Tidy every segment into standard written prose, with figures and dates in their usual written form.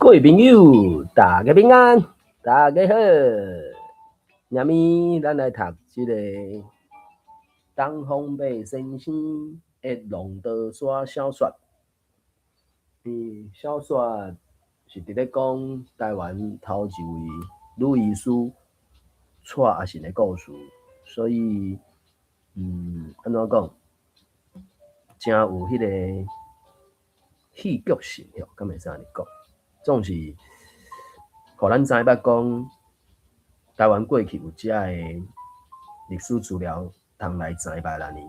各位朋友，大家平安，大家好。今暝咱來讀這個東方白先生的《浪淘沙》小說。小說是佇咧講台灣頭一位女醫師蔡阿信的故事，所以，按怎講，誠有彼個戲劇性，敢會使按呢講？總是，予咱知捌講，台灣過去有遮的歷史資料通來知捌按呢。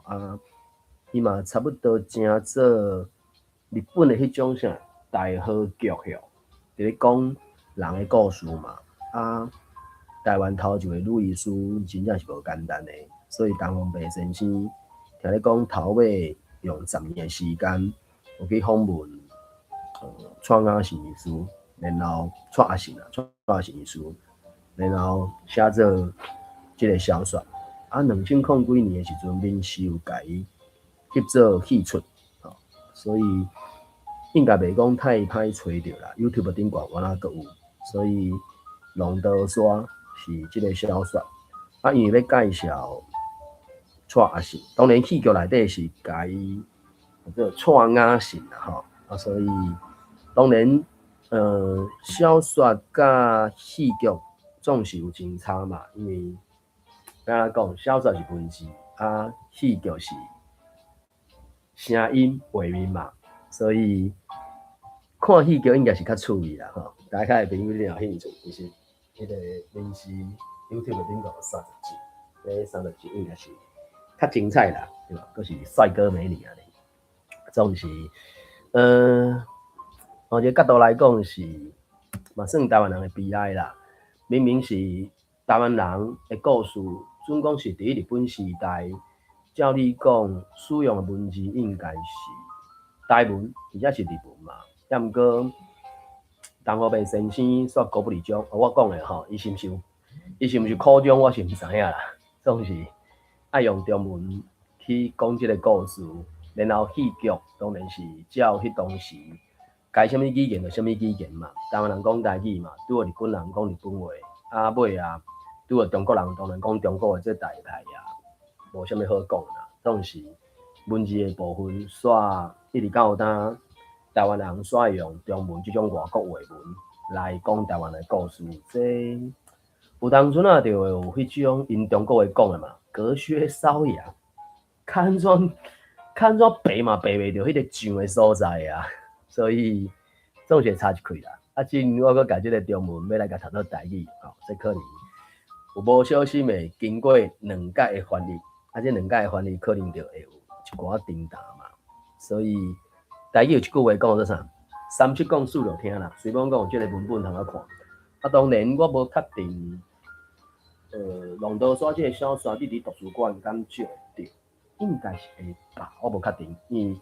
啊，伊嘛差不多成做日本的彼種啥大和劇吼，佇咧講人的故事嘛。啊，台灣頭一位女醫師真正是無簡單的，所以東方白先生聽咧講頭尾用10年的時間，有去訪問蔡雅信醫師，然後蔡阿信啊，蔡阿信醫師，然後寫做這个小說。啊，2000幾年的時陣，民視有共伊翕做戲出，吼，所以應該袂講太歹揣著啦。YouTube 頂懸原來閣有，所以《浪淘沙》是這个小說。啊，因為欲介紹蔡阿信，當然戲劇內底是共伊叫做蔡雅信啦，吼，啊，所以當然，小說佮戲劇總是有真差嘛，因為按怎講，小說是文字，啊，戲劇是聲音畫面嘛，所以看戲劇應該是較趣味啦，吼。大家的朋友你若有興趣，其實彼个民視 YouTube 頂懸有三十集，這三十集應該是較精彩啦，對吧？閣是帥哥美女按呢，總是，從一个角度來講是，嘛算台灣人的悲哀啦。明明是台灣人的故事，準講是佇日本時代，照理講使用的文字應該是台文，而且是日文嘛。抑毋過東方白先生煞高不離章，我講的吼，伊是毋是苦衷，我是毋知影啦。總是愛用中文去講這个故事，然後戲劇當然是照彼當時該啥物語言就啥物語言嘛。台灣人講台語嘛，拄著日本人講日本話，啊尾啊拄著中國人當然講中國話，這代誌啊，無啥物好講啦。總是文字的部分，煞一直到今，台灣人煞用中文這種外國話文來講台灣的故事，這有當陣啊，就會有彼種𪜶中國話講的嘛，隔靴搔癢，較按怎較按怎爬嘛爬袂著彼个上的所在啊，所以總是會差一氣啦。啊，今我閣共這个中文欲來共讀做台語，吼，這可能有無小心會經過兩屆的翻譯，啊，這兩屆的翻譯可能就會有一寡重沓嘛。所以台語有一句話講做啥？三七講四著聽啦。雖罔講有這个文本通好看，啊，當然我無確定，浪淘沙這个小說你佇圖書館敢借會著？應該是會吧，我無確定，因為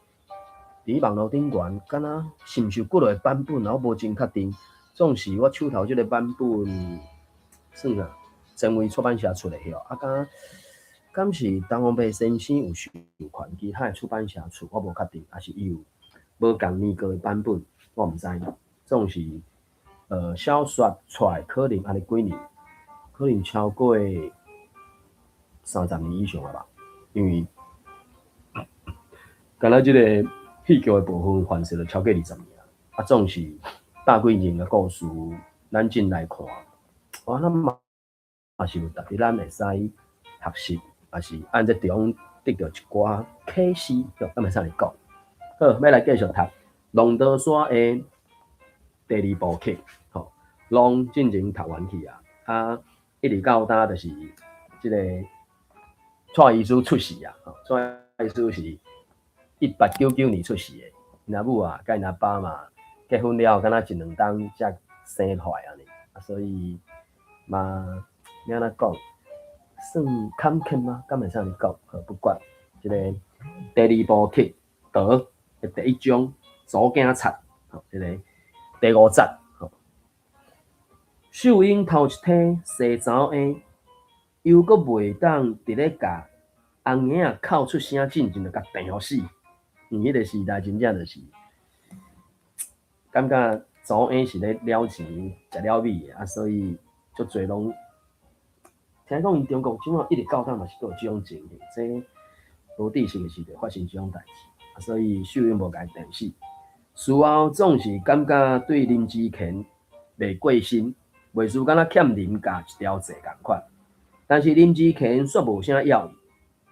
佇網路頂懸，敢若是毋是有幾落個版本啊？我無真確定。總是我手頭這个版本算啥？前衛出版社出的吼，啊，敢是東方白先生有授權其他的出版社出，我無確定，抑是伊有無仝年過的版本，我毋知。總是，小說出來可能按呢幾年，可能超過30年以上了吧，因為敢若這个戲劇的部分凡勢就超過20年啊。啊，總是百幾年的故事，咱進來看，哇，咱嘛是有值得咱會使學習，抑是按這中得著一寡啟示，敢會使按呢講。好，欲來繼續讀《浪淘沙》的第二部曲，吼，浪進前讀完去啊，啊，一直到今就是這个蔡醫師出世啊，吼，蔡醫師是1899年出世的，𪜶阿母啊，佮𪜶阿爸嘛結婚了後，敢若一兩冬才生出來按呢，啊，所以嘛，欲按怎講，算坎坷嗎？敢會使按呢講？好，不管，這个第二部曲淘的第一章祖囝賊，吼，這个第五節，吼，秀英頭一䖙生查某嬰，猶閣袂當佇咧共紅嬰仔哭出聲，進前就共電予死。因彼个時代真正就是感覺查某嬰是咧了錢食了米的，啊，所以足濟攏聽講𪜶中國這馬一直到今嘛是閣有這種情形，這無知識的時就發生這種代誌，啊，所以秀英無共伊電死。事後總是感覺對林志乾袂過心，袂輸敢若欠林家一條債仝款。但是林志乾煞無啥要伊，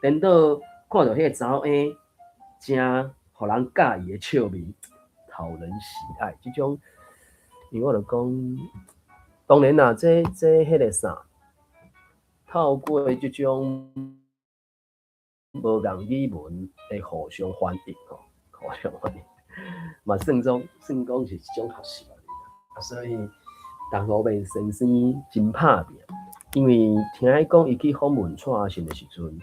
顛倒看著彼個查某嬰誠予人佮意的笑面，討人喜愛。這種，因為我就講，當然啦，這彼個啥，透過這種無仝語文的互相翻譯吼，互相翻譯，嘛算做算講是一種學習啊。所以陳和勉先生真拍拚，因為聽伊講，伊去訪問蔡阿信的時陣，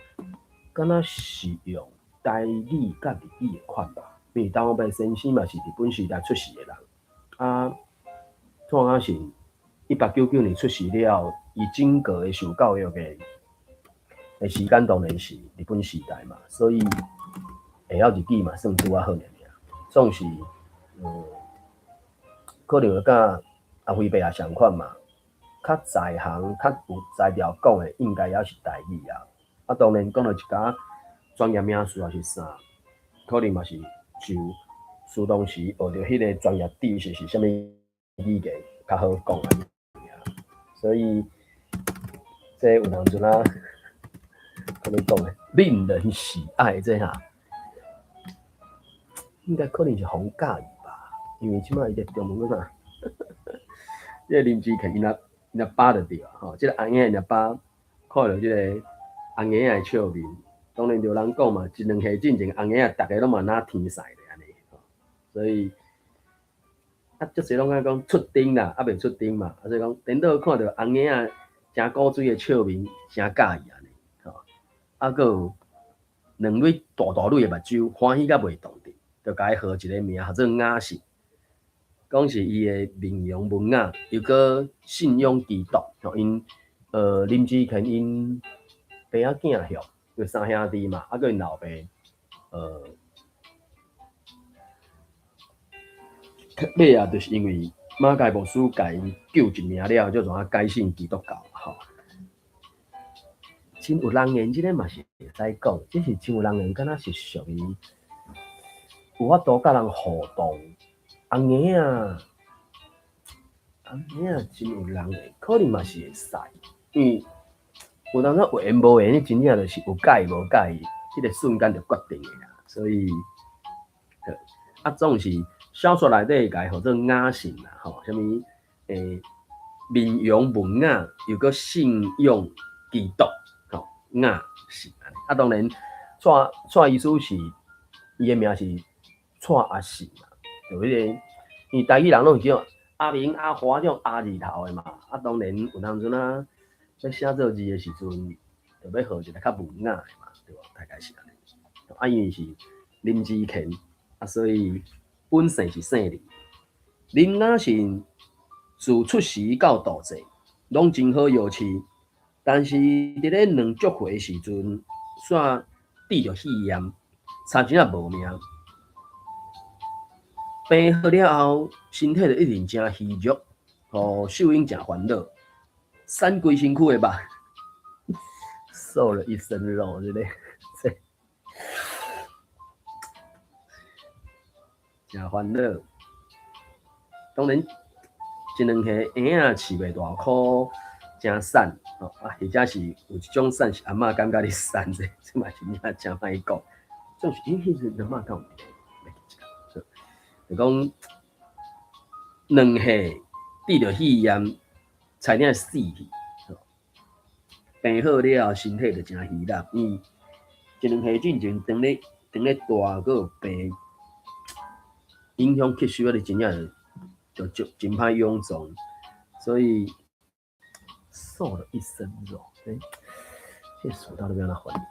敢若是用台語佮日語的款吧？因為陳和勉先生嘛是日本時代出世的人，啊，蔡阿信1899年出世了，伊整個的受教育的時間當然是日本時代嘛，所以會曉日語嘛算拄仔好爾爾，總是可能會佮阿輝伯也相款嘛，較在行、較有才調講的，應該猶是台語啊。啊，當然講著一寡專業名詞抑是啥，可能嘛是就事當時學著彼個專業知識是啥物語言較好講啊。所以這有當陣啊，按呢講的，令人喜愛這哈，應該可能是予佮意吧，因為這擺伊個中文講啥？這個林志乾𪜶𪜶阿爸就對啊，吼，這個紅嬰𪜶阿爸看著這個紅嬰仔的笑面，當然就人講嘛，一兩歲進前紅嬰仔逐个攏嘛若天使咧按呢，所以啊，足濟攏愛講出丁啦，猶未出丁嘛，啊所以講顛倒看著紅嬰仔誠古錐的笑面，誠佮意按呢，吼，啊閣有兩蕊大大蕊的目睭，歡喜甲袂動得，就共伊號一个名，號做雅信。講是伊的面容文雅，又閣信仰基督，吼𪜶林志乾𪜶爸仔囝吼，有三兄弟嘛，啊閣𪜶老爸尾仔就是因為馬偕牧師共𪜶救一命了，就怎啊改信基督教吼。真有人緣，這个嘛是會使講，只是真有人緣，敢若是屬於有法度佮人互動。紅嬰仔，紅嬰仔真有人緣，可能嘛是會使，因為有當時有緣無緣，你真正就是有佮意無佮意，彼個瞬間就決定的啦。所以，啊，總是小說內底共伊號做雅信啦，吼，啥物面容文雅，又閣信仰基督，吼，雅信按呢。啊，當然，蔡蔡醫師是伊的名是蔡阿信嘛，就彼個，因為台語人攏是叫阿明、阿華這種阿字頭的嘛，啊，當然有當陣啊，欲寫做字的時陣，就欲號一个較文雅的嘛，對無？大概是按呢。啊，因為是林志乾，啊，所以本姓是姓林。林雅信自出世到大細，攏真好相飼，但是佇咧兩足歲時陣，煞得著肺炎，差一仔無命。病好了後，身體就一直誠虛弱，予秀英誠煩惱，瘦規身軀的肉，瘦了一身肉，這个這誠煩惱。當然，這兩歲嬰仔飼袂大箍，誠瘦吼啊，或者是有一種瘦是阿嬤感覺你瘦者，這嘛真正誠歹講。總是因彼陣阿嬤敢有佇咧？袂記得，就講2歲得著肺炎，差點死去。病好了後，身體就誠虛弱，因為一兩歲進前，當咧大，閣有病，影響吸收啊，你真正就真歹臃腫，所以瘦了一身肉。欸，這個詞到底欲按怎翻譯？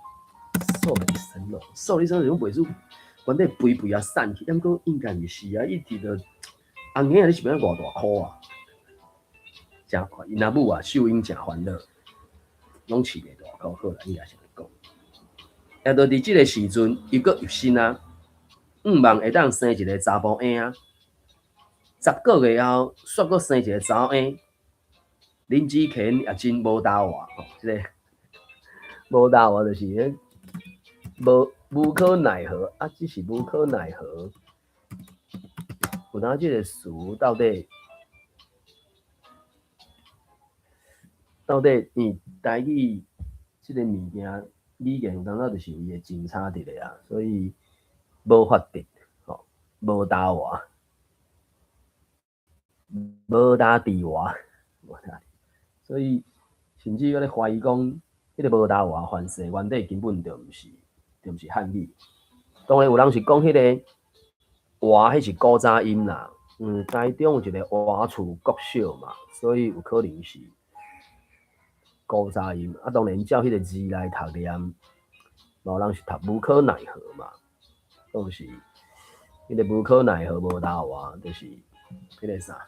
瘦了一身肉，瘦了一身肉，袂輸原底肥肥啊瘦去，毋過應該毋是啊，伊直著紅嬰仔，你是欲按偌大箍啊？誠𪜶阿母啊，秀英誠煩惱，攏飼袂大箍，好啦，應該是按呢講。也就佇這个時陣，伊閣入身啊，向望會當生一个查埔嬰仔。10個月後，煞閣生一个查某嬰。林志乾也真無焦活吼，這个無焦活就是彼無無可奈何啊，只是無可奈何。有當這个詞到底到底，因為台語這个物件語言有當仔就是有伊的真差佇咧啊，所以無法得吼，無焦活，無焦佇活，所以甚至閣咧懷疑講，彼个無焦活凡勢原底根本就毋是，就毋是漢語。當然有人是講彼个活，彼是古早音啦。台中有一个活厝國小嘛，所以有可能是古早音。啊，當然照彼個字來讀念，無人是讀無可奈何嘛，總是彼个無可奈何無焦活，就是彼个啥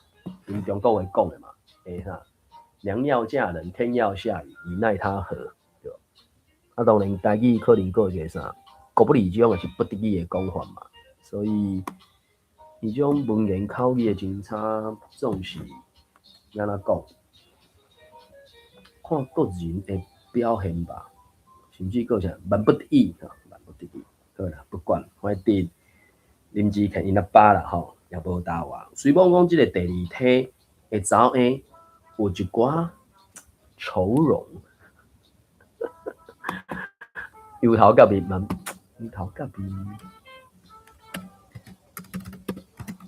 ，𪜶中國話講的嘛，欸啥？娘要嫁人，天要下雨，你奈他何？對無？啊，當然台語可能閣有一个啥，狗不理這種也是不得已的講法嘛，所以伊種文言口語的真差，總是按怎講？看個人的表現吧，甚至閣啥萬不得已，吼，萬不得已，好啦，不管，反正林志乾𪜶阿爸啦，吼，也無焦活。雖罔講這个第二胎的查某嬰有一寡愁容，憂頭結面嘛，憂頭結面，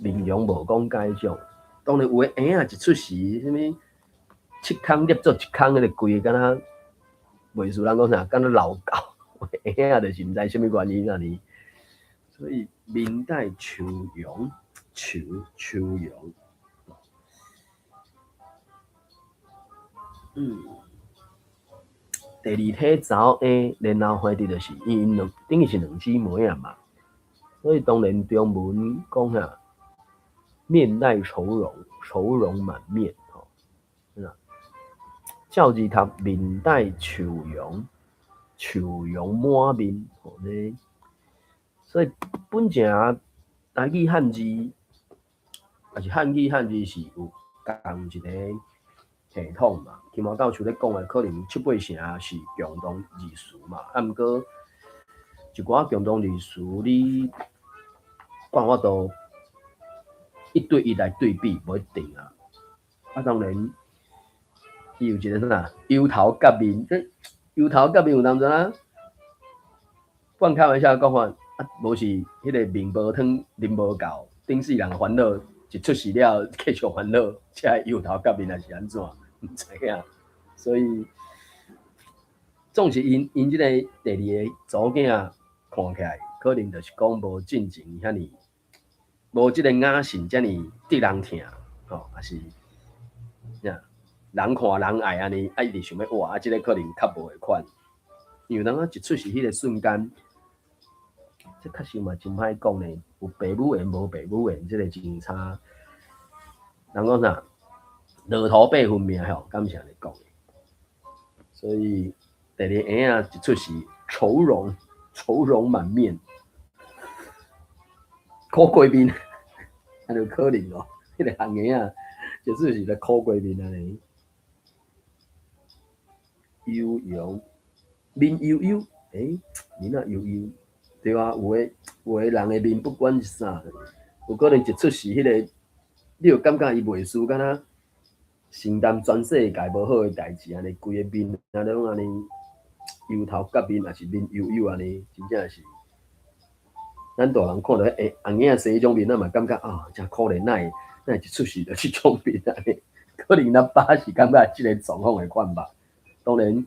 面容無講改種。當然有的嬰仔一出世，啥物七空捏做一空，彼个規个敢若袂輸人講啥，敢若老狗。嬰仔就是毋知啥物原因按呢。所以面帶愁容，愁愁容。第二胎查某嬰，然後反正就是𪜶兩，等於是兩姊妹啊嘛，所以當然中文講啥，面帶愁容，愁容滿面，吼，照字讀面帶愁容，愁容滿面，吼，這所以本正台語漢字，也是漢語漢字是有仝一個系統嘛。金華教授咧講的，可能七八成是共同字詞嘛。啊，毋過一寡共同字詞，你看法度一對一來對比，無一定啊。啊，當然，伊有一個啥，憂頭結面，這憂頭結面有當陣啊？半開玩笑講法，啊，無是彼个麵無湯啉無夠，頂世人煩惱，一出世了繼續煩惱，才會憂頭結面，還是按怎？毋知影，所以總是𪜶𪜶這个第二个查某囝看起來，可能就是講無進前遐爾，無這个雅信遮爾得人疼，吼，抑是啥人看人愛按呢，啊，伊就想欲哇，啊，這个可能較無彼款，因為當仔一出世彼个瞬間，這確實嘛真歹講呢，有爸母緣無爸母緣，這个真差。人講啥？駱駝八分命吼，敢是按呢講的？所以第二嬰仔一出世，愁容，愁容滿面，苦瓜面，按呢有可能哦。彼个紅嬰仔一出世就苦瓜面按呢，憂容面憂憂，欸，面仔憂憂，對啊，有的有的人的面不管是啥，有可能一出世彼个，你有感覺伊袂輸，敢若承擔全世界無好的代誌，按呢規个面啊攏按呢憂頭結面，抑是面憂憂按呢，真正是。咱大人看著欸紅嬰仔生彼種面，咱嘛感覺啊，誠可憐，哪會哪會一出世就這種面按呢？可能咱爸是感覺這个狀況的款吧。當然，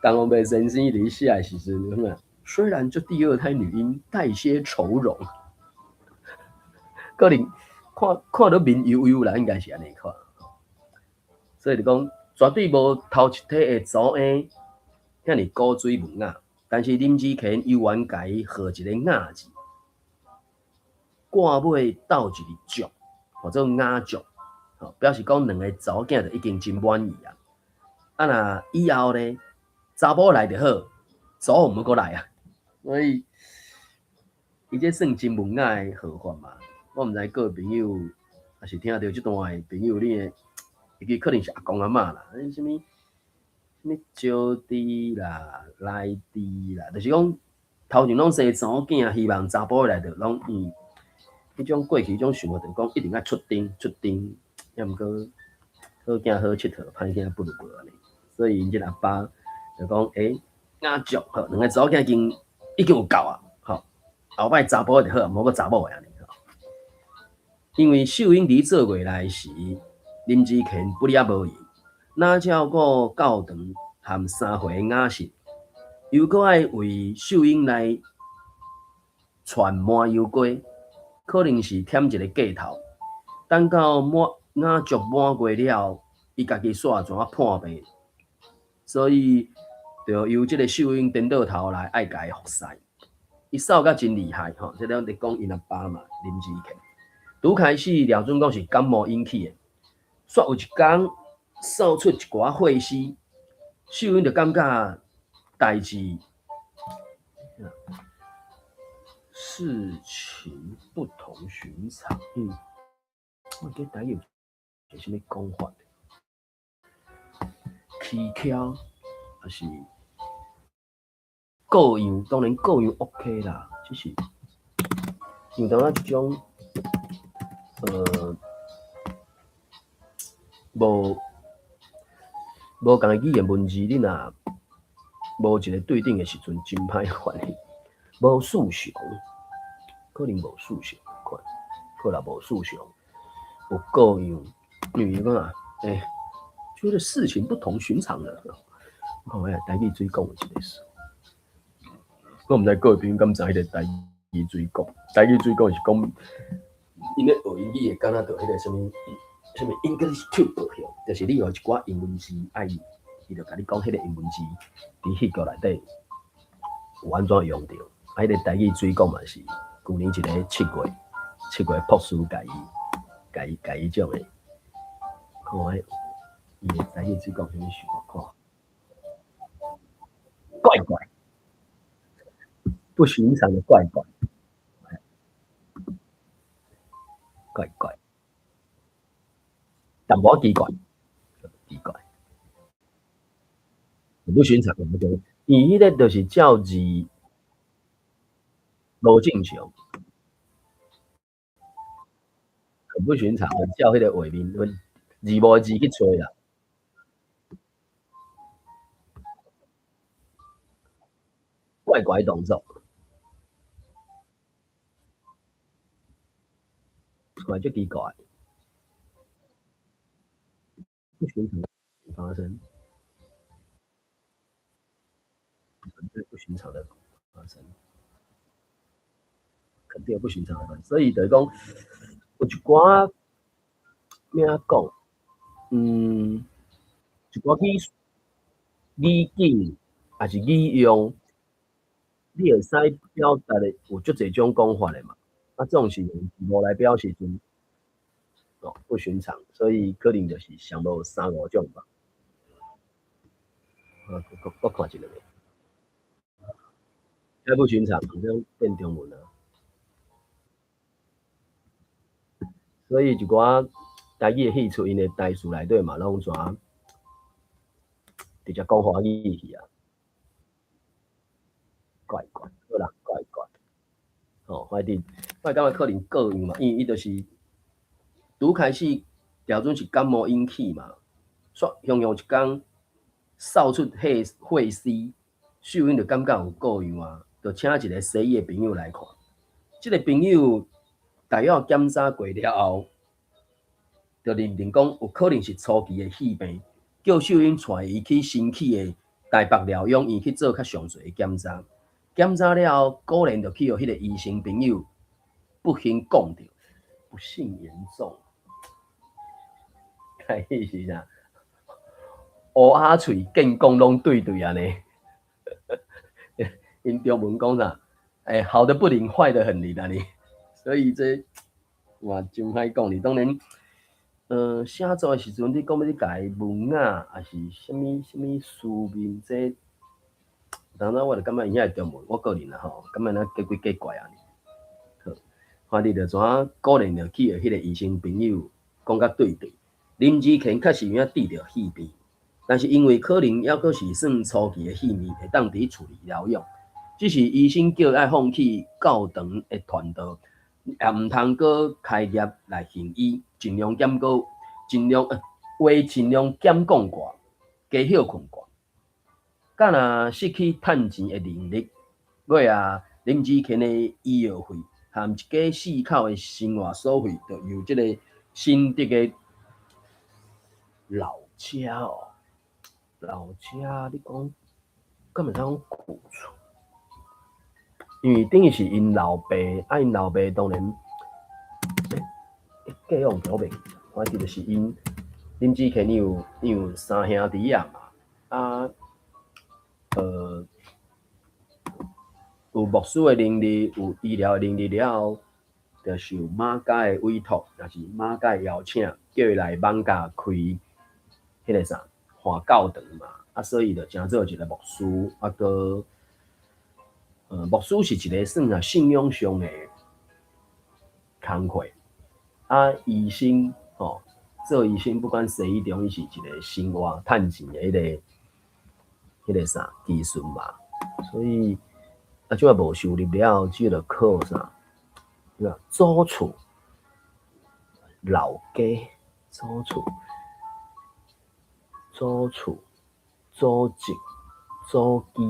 江宏培先生佇寫的時陣，雖然這第二胎女嬰帶些愁容，可能看看著面憂憂啦，應該是按呢看。所以就講，絕對無頭一胎的查某嬰遐爾古錐文雅，但是林志乾猶原共伊號一個雅字，掛尾鬥一个足，號做雅足，吼，表示講兩个查某囝就已經真滿意啊。啊若以後咧，查某來就好，查某毋好閣來啊。所以，伊這算真文雅的號法嘛。我毋知各位朋友抑是聽著這段的朋友，你會會記可能是阿公阿嬤啦，啥物啥物招娣啦、來娣啦，就是講頭前攏生查某囝，希望查埔來著攏嗯，彼種過去彼種想法，就是講一定愛出丁出丁，抑毋過好囝好𨑨迌，歹囝不如無按呢。所以𪜶這個阿爸就講，欸，雅祝吼，兩个查某囝已經有夠啊，吼，後擺查埔就好，無閣查某的按呢。因為秀英佇做月內時，林志乾不哩也無閒，若照顧教堂和三歲的雅信，又閣愛為秀英來串麻油雞，可能是添一個計頭。等到滿雅祝滿月了，伊家己煞怎破病，所以就由這個秀英顛倒頭來愛共伊服侍。伊掃甲真厲害吼，這咧佇講𪜶阿爸嘛，林志乾。拄開始廖準講是感冒引起的，煞有一工掃出一寡血絲，秀英就感覺代誌事情不同尋常。嗯，我記得台語有啥物講法？蹊蹺，抑是各樣，當然各樣 OK 啦，只是因為當這種。無仝的語言文字，你若無一個對等的時陣，真歹翻譯。無四常，可能無四常款，可能無四常，有各樣，因為講啊，欸，覺得事情不同尋常了。我看下台語水講有這個事，我毋知各位朋友敢知彼個台語水講，台語水講是講。𪜶咧學英語會敢若著彼個啥物啥物 English Tube，就是你有一寡英文字愛，伊就共你講彼個英文字佇戲劇內底有按怎用著。啊，彼個台語水講嘛是舊年一个七月博士共伊種的。看彼伊的台語水講啥物事？我看怪怪，不尋常的怪怪。怪怪，淡薄仔奇怪，奇怪，不尋常，伊彼個就是照字無正常，很不尋常，照彼個畫面，字幕的字去揣啦，怪怪動作。怪足奇怪，不尋常發生，不尋常的發生，肯定有不尋常的發生。所以就是講，有一寡欲按怎講，一寡語境，抑是語用，你會使表達的有足濟種講法的嘛。啊，這種是用字幕來表示陣，哦，不尋常，所以可能就是上無三五種吧。啊，閣看一下，這不尋常，這種變中文啊。所以一寡台語的戲出，𪜶的台詞內底嘛，攏怎直接講華語去啊？怪怪，好啦，怪怪。哦，反正我感覺可能各樣嘛，因為伊就是拄開始標準是感冒引起嘛，煞雄雄一工掃出血血絲，秀英就感覺有過樣啊，就請一個西醫的朋友來看。這個朋友大約檢查過了後，就認定講有可能是初期的肺病，叫秀英帶伊去新起的台北療養院去做較詳細的檢查。檢查了後，果然就去予彼個醫生朋友不幸講著，不幸嚴重。台語是啥？烏鴉喙見講攏對對按呢。𪜶中文講啥？欸，好的不靈，壞的很靈按呢。所以這嘛真歹講。你當然，寫作的時陣，你講欲共伊文雅，抑是啥物啥物書面這？當然，我就感覺伊遐中文，我個人啦吼，感覺若假鬼假怪按呢。好，番你就怎果然就去予彼个醫生朋友講甲對對。林志乾確實有影得著肺病，但是因為可能猶閣是算初期的肺病，會當佇厝裡療養。只是醫生叫伊愛放棄教堂的傳道，也毋通閣開業來行醫，盡量減閣盡量話盡量減講掛，加歇睏掛。敢若失去趁錢的能力，尾仔林志乾的醫藥費含一家四口的生活所費，就由這個新竹的老家哦，老家你講，敢會使講舊厝？因為等於是𪜶老爸，啊𪜶老爸當然，欸，過往我袂記，反正就是𪜶林志乾伊有三兄弟仔嘛，啊，有牧師的能力，有醫療的能力了後，就受馬家的委託，也是馬家的邀請，叫伊來艋舺開彼個啥華教堂嘛，啊，所以就成做一個牧師，啊，閣牧師是一個算啊信仰上的工課，啊，醫生吼，做醫生不管西醫中醫是一個生活趁錢的彼個啥技術嘛，所以啊，這擺無收入了後，這就靠啥？祖厝、老家、祖厝、祖厝、祖籍、祖基，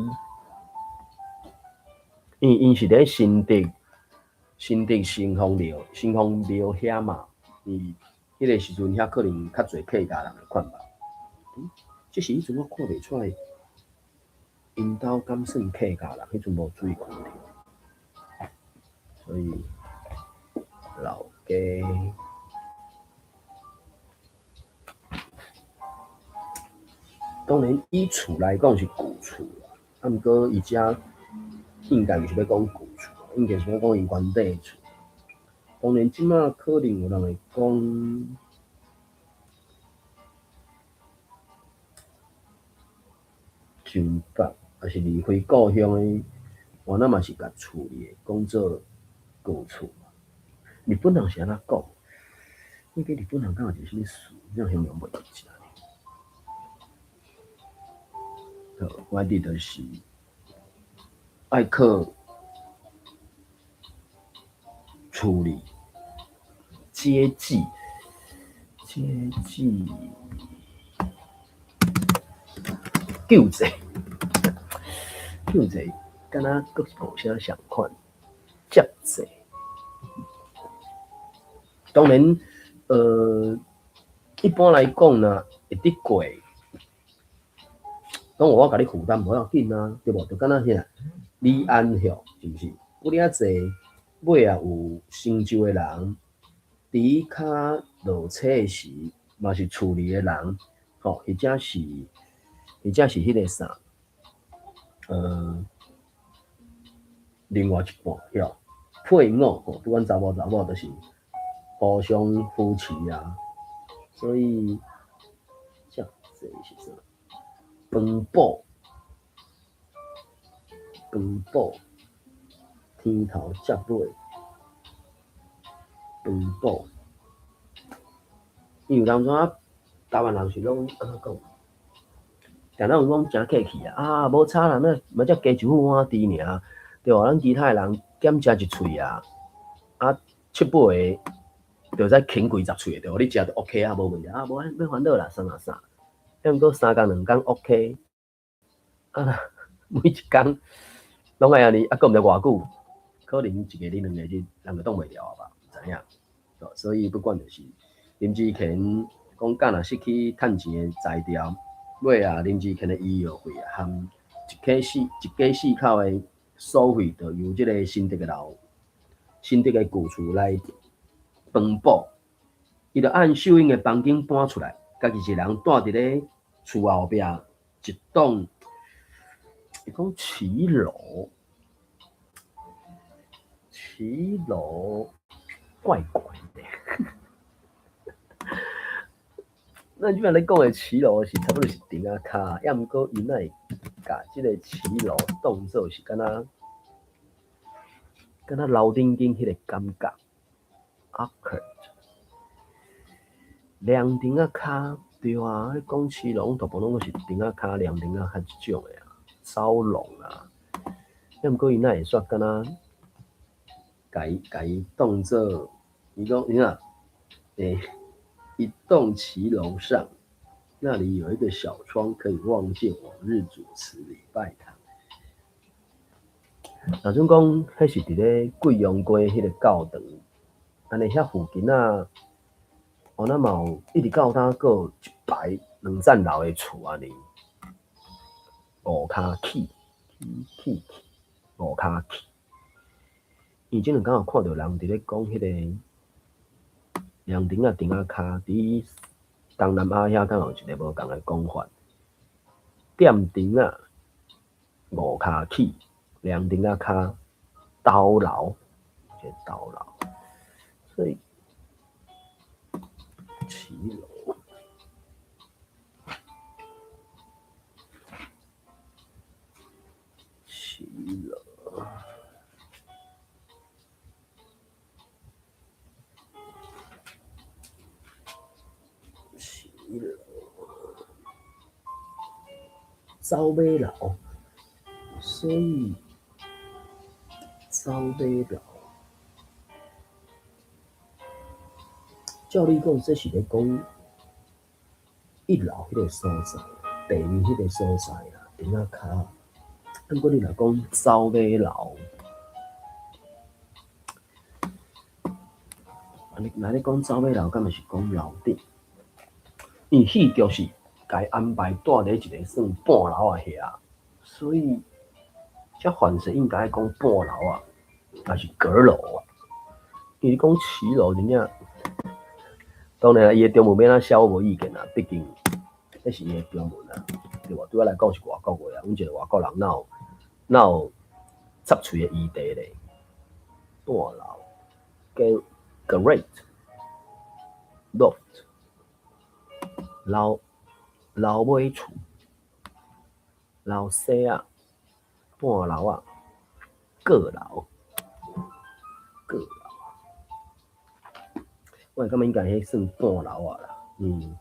因為𪜶是佇新竹，新竹新豐廟、新豐廟遐嘛，伊彼個時陣遐可能較濟客家人的款吧。嗯，這是彼陣我看袂出來，𪜶兜敢算客家人？彼陣無注意看著，所以老家。當然以厝來講是舊厝啦，啊，毋過伊遮應該毋是欲講舊厝，應該是欲講𪜶原底厝。當然，這馬可能有人會講上北，抑是離開故鄉的，原來嘛是共厝裡講做舊厝。日本人是按怎講？我記日本人敢有一個啥物詞，這樣形容袂記。好，我佇就是愛靠處理接濟，接濟救濟，救濟，敢若閣無啥仝款，接濟。當然，一般來講啦，會得過，講我共你負擔無要緊啊，對無？就敢若遐李安曉，是毋是？有爾濟尾仔有成就的人，佇較落車時，嘛是厝裡的人，吼，或者是彼個啥，另外一半，曉配偶，吼，不管查某查某，就是互相扶持啊。所以，這這是啥？飯補，飯補，天頭接尾，飯補。因為有當陣台灣人是攏按怎講？定攏有講誠客氣啊，啊無差啦，咱嘛才加一副碗箸爾，對無？咱其他的人減食一喙啊，啊七八個就使啃幾十喙，對無？你食就 OK 啊，無問題啊，無免煩惱啦，啥啥啥。抑毋過三工兩工 OK，啊每一工攏愛按呢，啊閣毋知偌久，可能一個日兩個日，人就擋袂牢啊吧，毋知影。所以不管就是林志乾講，敢若失去趁錢的才調，尾仔林志乾的醫藥費啊，含一家四口的所費，就由這個新竹的舊厝來幫補。伊就按秀英的房間搬出來，家己一個人蹛佇咧厝後壁一棟，伊講騎樓，騎樓怪怪的。咱這擺咧講的騎樓是差不多是頂仔跤，抑毋過𪜶會共這個騎樓當做是敢若敢若樓頂間彼個感覺。Orchard，涼亭仔跤，對啊，你講騎樓，大部分攏是亭仔跤、涼亭仔跤這種的啊，走廊啊。啊，毋過伊哪會煞敢若，共伊當做，伊講你看，一棟騎樓上，那裡有一個小窗，可以望見往日主持禮拜堂。若準講，彼是佇咧貴陽街彼個教堂，按呢遐附近啊，哦，咱嘛有一直到今閣有一排兩層樓的厝按呢，五跤起，起起五跤起。伊這兩工有看著人佇咧講彼個涼亭仔亭仔跤，佇東南亞遐敢有一個無仝的講法，店亭仔五跤起，涼亭仔跤兜樓，一個兜樓，所以騎樓，騎樓，騎樓，走馬樓，所以走馬樓，照理講，這是咧講一樓彼個所在，地面彼個所在啦，亭仔跤。啊，毋過你若講走馬樓，啊，你若咧講走馬樓，敢若是講樓頂？因為戲劇是共伊安排蹛佇一個算半樓仔遐，所以遮凡勢應該講半樓仔，抑是閣樓啊？因為你講騎樓真正，當然伊的中文欲按怎寫我無意見啦，畢竟彼是伊的中文啊，對無？對我來講是外國話啊，阮一個外國人哪有哪有插喙的餘地咧？半樓，Great Loft，樓樓尾厝，樓西仔，半樓仔，閣樓，閣樓。我會感覺應該彼算半樓仔啦，你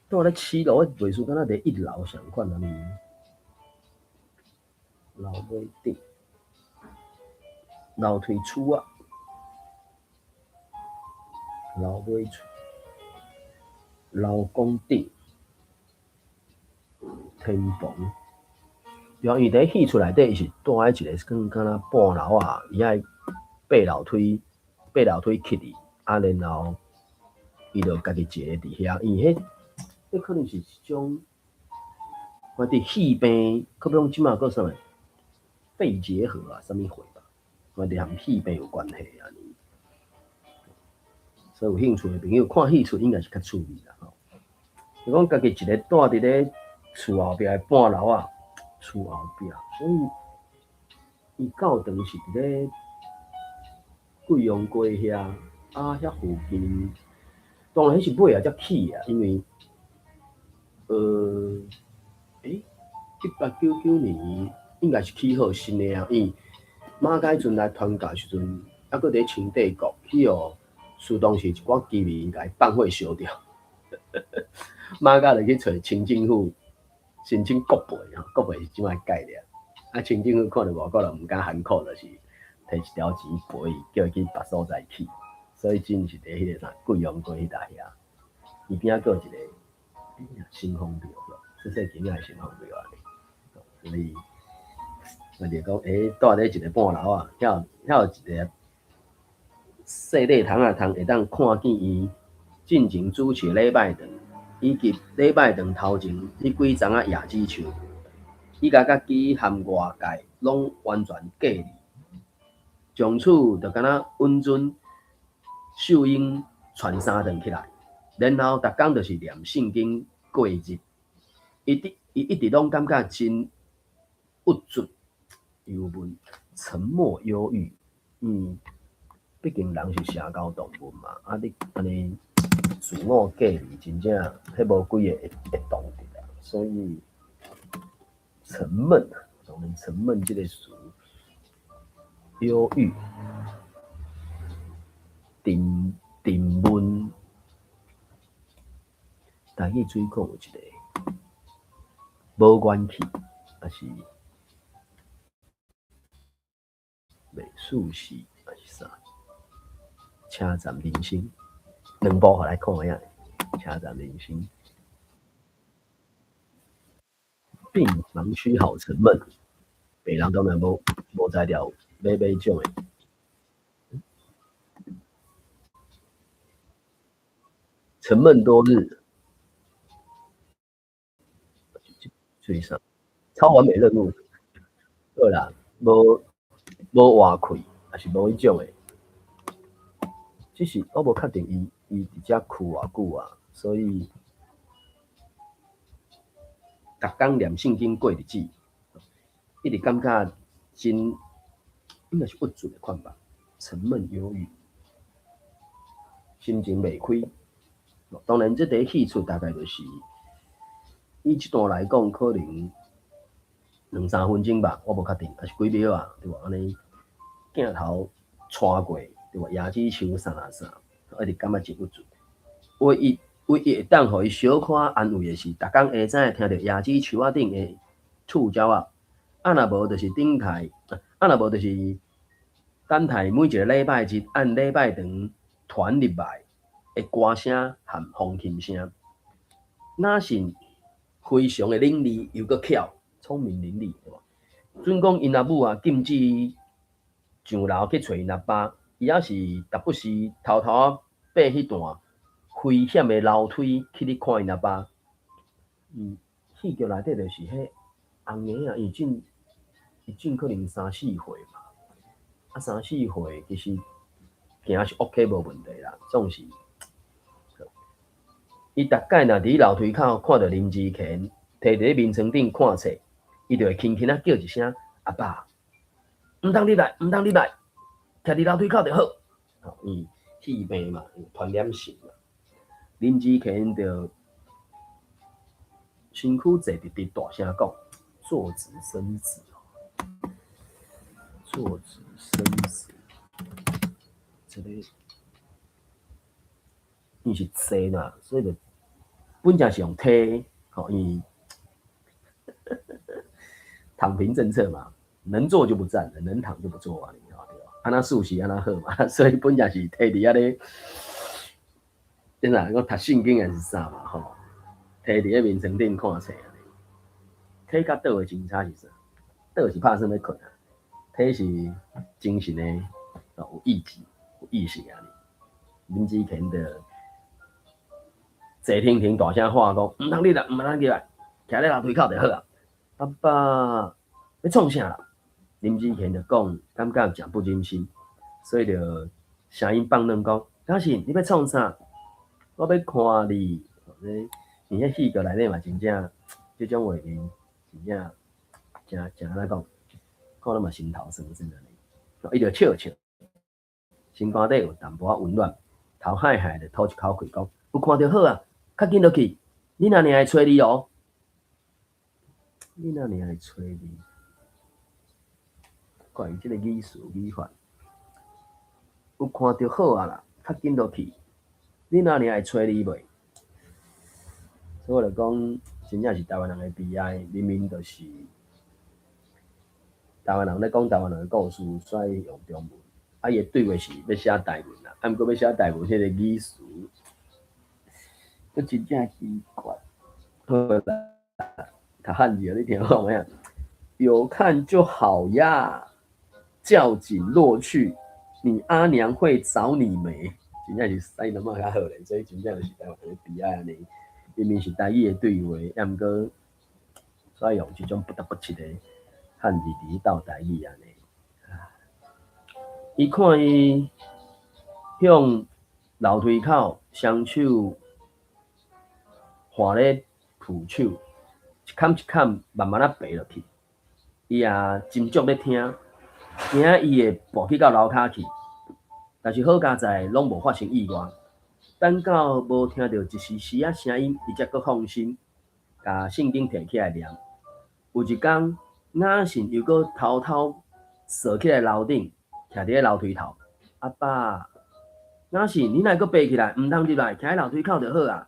蹛咧騎樓，袂輸敢若佇一樓相款按呢。樓尾頂，樓梯厝仔，樓尾厝，樓崗頂，天棚。對啊，因為佇戲厝內底，伊是蹛佇一個算敢若半樓仔，伊愛爬樓梯，爬樓梯起去，啊，然後伊就家己一个佇遐，因為彼彼可能是一種，我佇戲病，可比講這馬閣啥物肺結核啊，啥物貨吧，反正和戲病有關係按呢。所以有興趣的朋友看戲厝應該是較趣味啦吼。就講家己一个蹛佇咧厝後壁的半樓仔，厝後壁，所以伊教堂是佇咧貴陽街遐，啊，遐附近，當然彼是尾仔才起的，因為，1899年應該是起好新的啊，因為馬偕陣來傳教時陣，猶閣佇咧清帝國，去予蘇東是一寡居民共伊放火燒掉，馬偕就去揣清政府申請國賠吼，國賠是這馬概念。啊，清政府看著外國人毋敢含苦，就是提一條錢賠伊，叫伊去別所在起。所以真是佇彼個啥貴陽街彼搭遐，伊邊仔閣有一個新豐廟，細細間仔的新豐廟按呢。所以我就講，蹛佇一個半樓仔，遐有一個細禮堂仔通會當看見伊進前主持禮拜堂，以及禮拜堂頭前彼幾叢仔椰子樹，伊共家己和外界攏完全隔離，從此就敢若穩陣秀英傳三頓起來，然後逐工就是念聖經過日，伊一直攏感覺真鬱卒、憂悶、沉默、憂鬱。畢竟人是社交動物嘛，啊你按呢自我隔離，真正彼無幾個會動佇啦，所以沉悶，當然沉悶這個詞，憂鬱。台語水庫有一个無元氣，抑是袂舒適，抑是啥？車站人生兩部予來看下，車站人生。病房區好沉悶，病人當然無才調買買種的。沉悶多日，注意啥？超完美任務，好啦，無活氣，抑是無彼種的。只是我無確定伊佇遮踞偌久啊，所以逐工念聖經過日子，一直感覺真應該是鬱卒的款吧，沉悶憂鬱，心情袂開。當然，這塊戲出大概就是以這段來講，可能兩三分鐘吧，我無確定，抑是幾秒啊，對無？按呢鏡頭帶過，對無？椰子樹啥啥，一直感覺真鬱卒。唯一會當予伊小可安慰的是，逐工下早聽著椰子樹仔頂的觸鳥仔，啊若無就是頂台，啊若無就是等待每一个禮拜日按禮拜堂傳入來的歌聲和風琴聲。雅信非常的伶俐又閣巧，聰明伶俐，對無？準講𪜶阿母啊禁止伊上樓去揣𪜶阿爸，伊猶是逐不時偷偷仔爬彼段危險的樓梯去咧看𪜶阿爸。戲劇內底就是彼紅嬰仔，伊真可能三四歲嘛，啊三四歲其實行是 OK 無問題啦，總是。伊逐擺若佇樓梯口看著林志乾提佇咧眠床頂看冊，伊就會輕輕仔叫一聲阿爸，毋通入來，毋通入來，徛佇樓梯口就好。伊戲病嘛，傳染性嘛。林志乾就身軀坐直直，大聲講：坐直身子，坐直身子，這个伊是坐嘛，所以就本正是用提，吼，伊躺平政策嘛，能坐就不站，能躺就不坐啊，對吧？按怎舒適按怎好嘛，所以本正是提佇遐咧，真啊，講讀聖經還是啥嘛，吼，提佇咧眠床頂看冊按呢，提佮倒的真差是啥？倒是拍算欲睏啊，提是精神的，有意志、有意識按呢。林志乾就坐停停大聲喊講：毋通入來，毋通入來，徛咧樓梯口就好啊。爸爸，欲創啥啦？林志乾就講，感覺誠不忍心，所以就聲音放軟講：雅信，你欲創啥？我欲看你。你彼戲劇內底嘛，真正這種畫面，真正誠誠按怎講，看了嘛心頭酸酸按呢。伊就笑笑，心肝底有淡薄仔溫暖，頭害害就吐一口氣講：有看著好啊，較緊落去，恁阿娘會揣你哦。恁阿娘會揣你，看伊這个語詞語法，有看著好啊啦，較緊落去，恁阿娘會揣你袂？所以我就講，真正是台灣人的悲哀，明明就是台灣人咧講台灣人的故事，所以用中文，啊，伊的對話是欲寫台文啦，啊，毋過欲寫台文，彼个語詞，閣真正奇怪。好啦，讀漢字你聽好無影？有看就好呀，叫緊落去，你阿娘會找你沒？真正是使那麼較好咧，所以真正就是台灣人的悲哀按呢。明明是台語的對話，抑毋過煞用這種不得不切的漢字佇咧鬥台語按呢。伊看伊向樓梯口雙手挽咧扶手，一坎一坎慢慢仔爬落去。伊也斟酌咧聽，驚伊會跋去到樓跤去。但是好佳哉，攏無發生意外。等到無聽著一絲絲仔聲音，伊才閣放心，共聖經提起來念。有一工，雅信又閣偷偷踅起來樓頂，徛佇咧樓梯頭。阿爸，雅信，你哪會閣爬起來？毋通入來，徛佇樓梯口就好啊。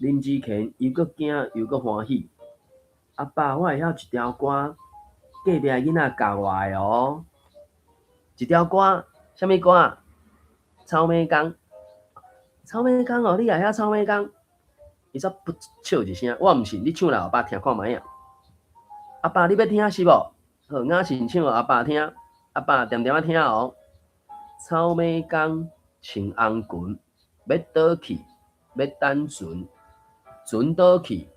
林志乾又閣驚又閣歡喜。阿爸，我會曉一條歌，隔壁囡仔教我的哦。一條歌，啥物歌？草莓工。草莓工哦，你也曉草莓工？伊煞噗笑一聲，我毋信，你唱來予爸聽看覓仔。阿爸，你欲聽是無？好，雅信唱予阿爸聽，阿爸恬恬仔聽哦。草莓工穿紅裙，欲倒去，欲等船，船倒去，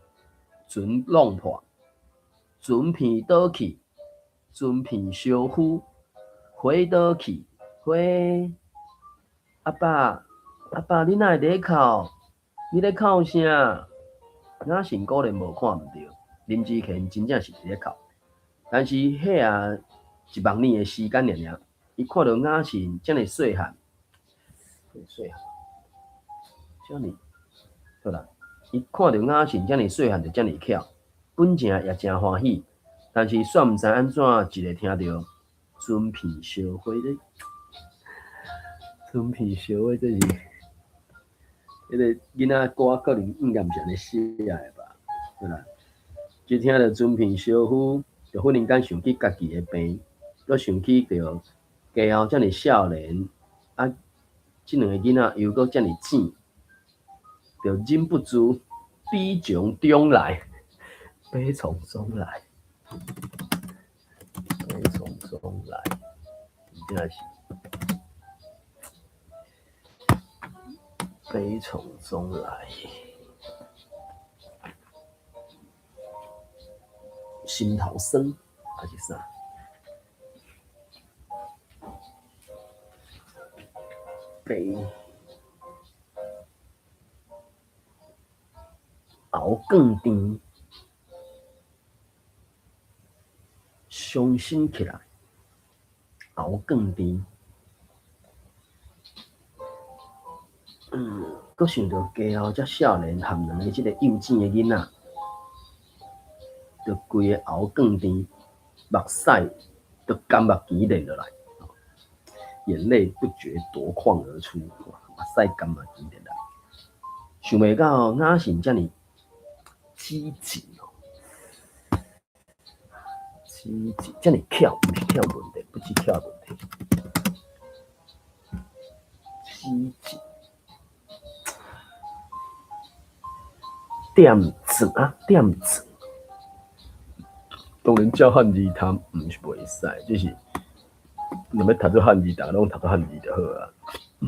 船弄破，船片倒去，船片燒烌，火倒去，火。阿爸，阿爸，你哪會佇咧哭？你咧哭啥？雅信果然無看毋著，林志乾真正是佇咧哭。但是彼啊一目年的時間爾爾，伊看著雅信遮爾細漢，細漢，遮爾，好啦，伊看著雅信遮爾細漢就遮爾巧，本正也誠歡喜，但是煞毋知按怎一下聽著船片燒火咧，船片燒火這是，彼个囡仔歌可能應該毋是按呢寫的吧，對啦，一聽著船片燒烌，就忽然間想起家己的病，閣想起著家後遮爾少年，啊，這兩個囡仔又閣遮爾醒，就忍不住悲從中來，悲從中來，悲從中來，真正是悲從中來，心頭酸還是啥？悲喉囥甜，傷心起來，喉囥甜。閣想著家後遮少年含兩个這个幼稚的囡仔，就規个喉囥甜，目屎就甘目墘流落來，眼淚不覺奪眶而出，目屎甘目墘流來。想袂到雅信遮爾機智哦，機智遮爾巧，毋是巧問題，不是巧問題，機智。點轉啊，點轉。當然照漢字讀毋是袂使，只是若欲讀做漢字，逐家攏讀做漢字就好啊。啊，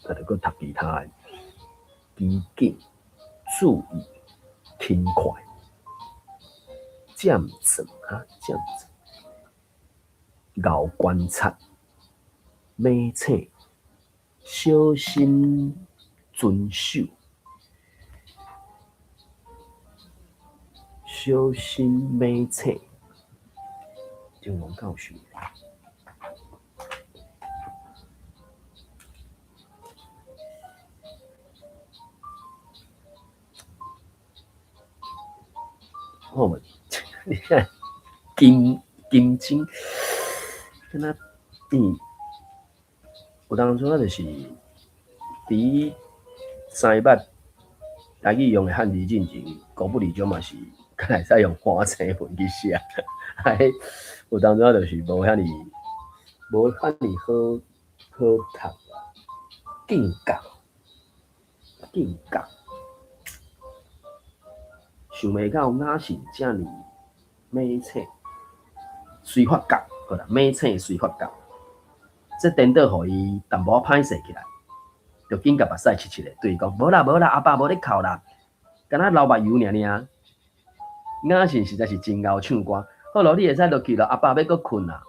著閣讀其他的，機警、注意、輕快、漸轉啊，漸轉，𠢕觀察、猛醒、小心遵守。小心猛醒，張龍教授。我問，你看金金針，敢若有當初就是佇三捌台語用的漢字進前，高不離章嘛是。敢會使用繁體文去寫，哎，有當陣就是無遐爾，無遐爾好好讀啦。警覺，警覺，想袂到雅信遮爾猛醒，隨發覺，好啦，猛醒隨發覺，這顛倒予伊淡薄仔歹勢起來，就緊共目屎拭拭咧，對伊講：無啦無啦，阿爸無咧哭啦，敢若流目油爾爾。雅信實在是真𠢕唱歌，好囉，你會使落去囉，阿爸欲閣睏啦，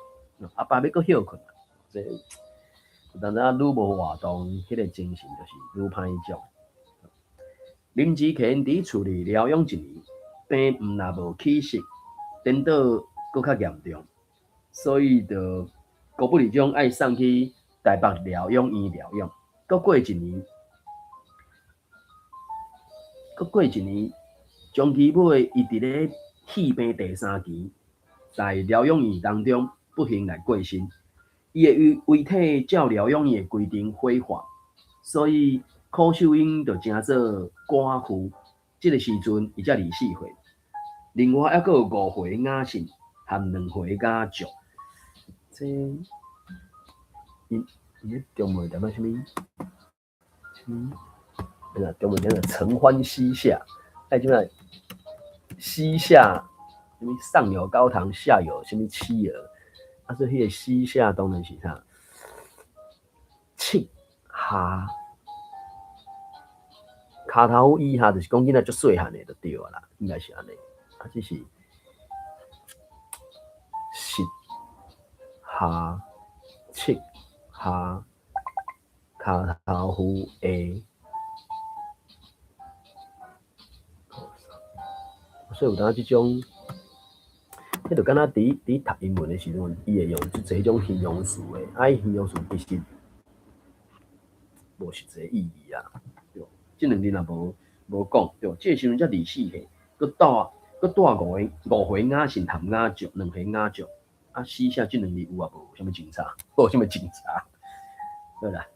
阿爸欲閣歇睏啦。這有當陣愈無活動，彼個精神就是愈歹種。林志乾佇厝裡療養一年，病毋若無起色，顛倒閣較嚴重，所以就高不離將愛送去台北療養院療養。閣過一年，閣過一年。長期尾，伊佇咧氣病第三期，在療養院當中不幸來過身。伊的遺遺體照療養院的規定火化，所以柯秀英就成做寡婦，這个時陣伊才24歲。另外猶閣有五歲雅信含2歲雅祝。這伊伊彼中文踮咧啥物？啥物？那中文叫做承歡膝下，哎，這個膝下，啥物上有高堂，下有啥物妻兒，啊，所以彼個膝下當然是啥？七下，跤頭以下就是講囡仔足細漢的就對啊啦，應該是按呢。啊，這是膝下七下跤頭夫下，所以有當這種，彼就敢若佇讀英文的時陣，伊會用足濟種形容詞的，啊，伊形容詞其實無實際意義啊。對，這兩字若無講，對，這個時陣才24歲，閣帶五歲雅信含雅祝，2歲雅祝，啊，死寫這兩字有也無啥物精彩，無啥物精彩。好啦，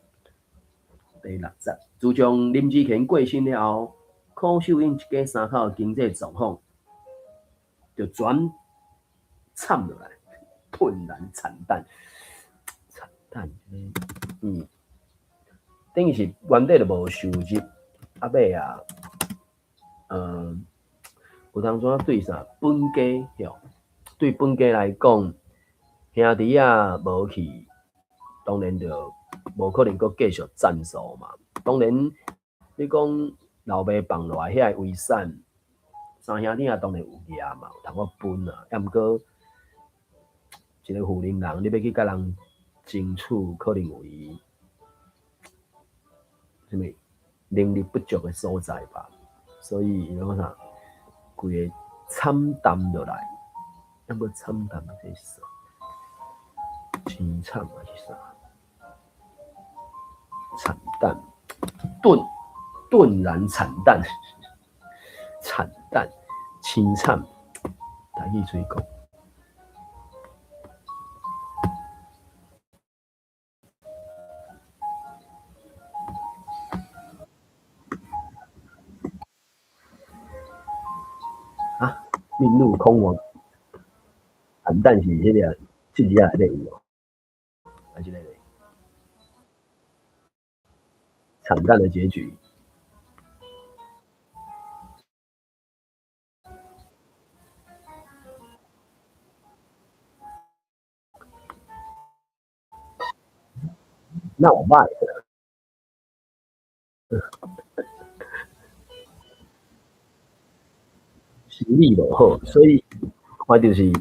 第六節，自從林志乾過身了後，柯秀英一家三口的經濟狀況就轉慘落來，頓然慘淡，慘淡，等於是原底就無收入，啊尾啊，有當陣對啥本家，吼，對本家來講，兄弟仔無去，當然就無可能閣繼續贊助嘛。當然，你講老爸放落來遐個遺產，三兄弟仔當然有額嘛，有通好分啊。抑毋過，一個富人人，你欲去共人爭取，可能有伊啥物能力不足的所在吧。所以伊講啥，規个慘淡落來，抑無慘淡這是啥？凄慘還是啥？慘淡，頓然慘淡，慘淡，凄慘，台語嘴講。啊，面露空無，慘淡是彼個這字仔內底有，還是那個？慘淡的結局。鬧歹。生理無好，所以看著是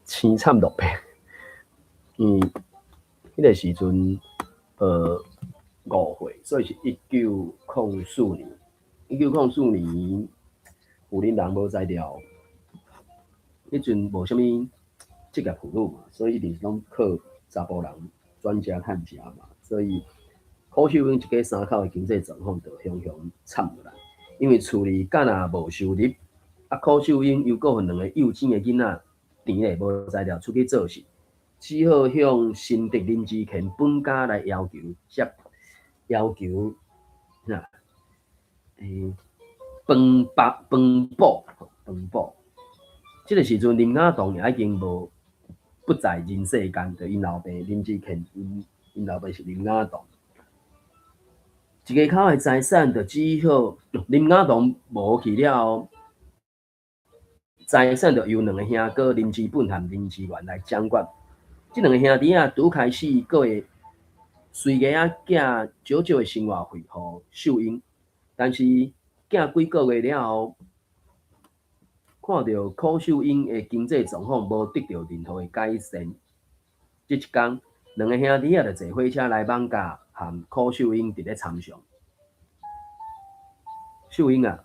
凄慘落魄。因為彼個時陣，5歲，所以是1904年。1904年，婦人人無才調，彼陣無啥物職業婦女嘛，所以一定是攏靠查埔人轉食趁食嘛。所以柯秀英一家三口的經濟狀況就雄雄慘落來，因為厝裡敢若無收入，啊，柯秀英又閣予兩個幼稚的囡仔甜咧無才調出去做事，只好向新竹林志乾本家來要求，接要求啥？飯包飯補飯補。這個時陣林雅棟也已經無不在人世間，就𪜶老爸林志乾，𪜶老爸是林雅棟。一家口的財產就只好林雅棟無去了後，財產就由兩個兄哥林之本和林之源來掌管。這兩個兄弟仔拄開始閣會隨家仔寄少少的生活費予秀英，但是寄幾個月了後，看著柯秀英的經濟狀況無得到任何的改善，這一工兩個兄弟仔就坐火車來艋舺，和柯秀英佇咧參詳。秀英啊，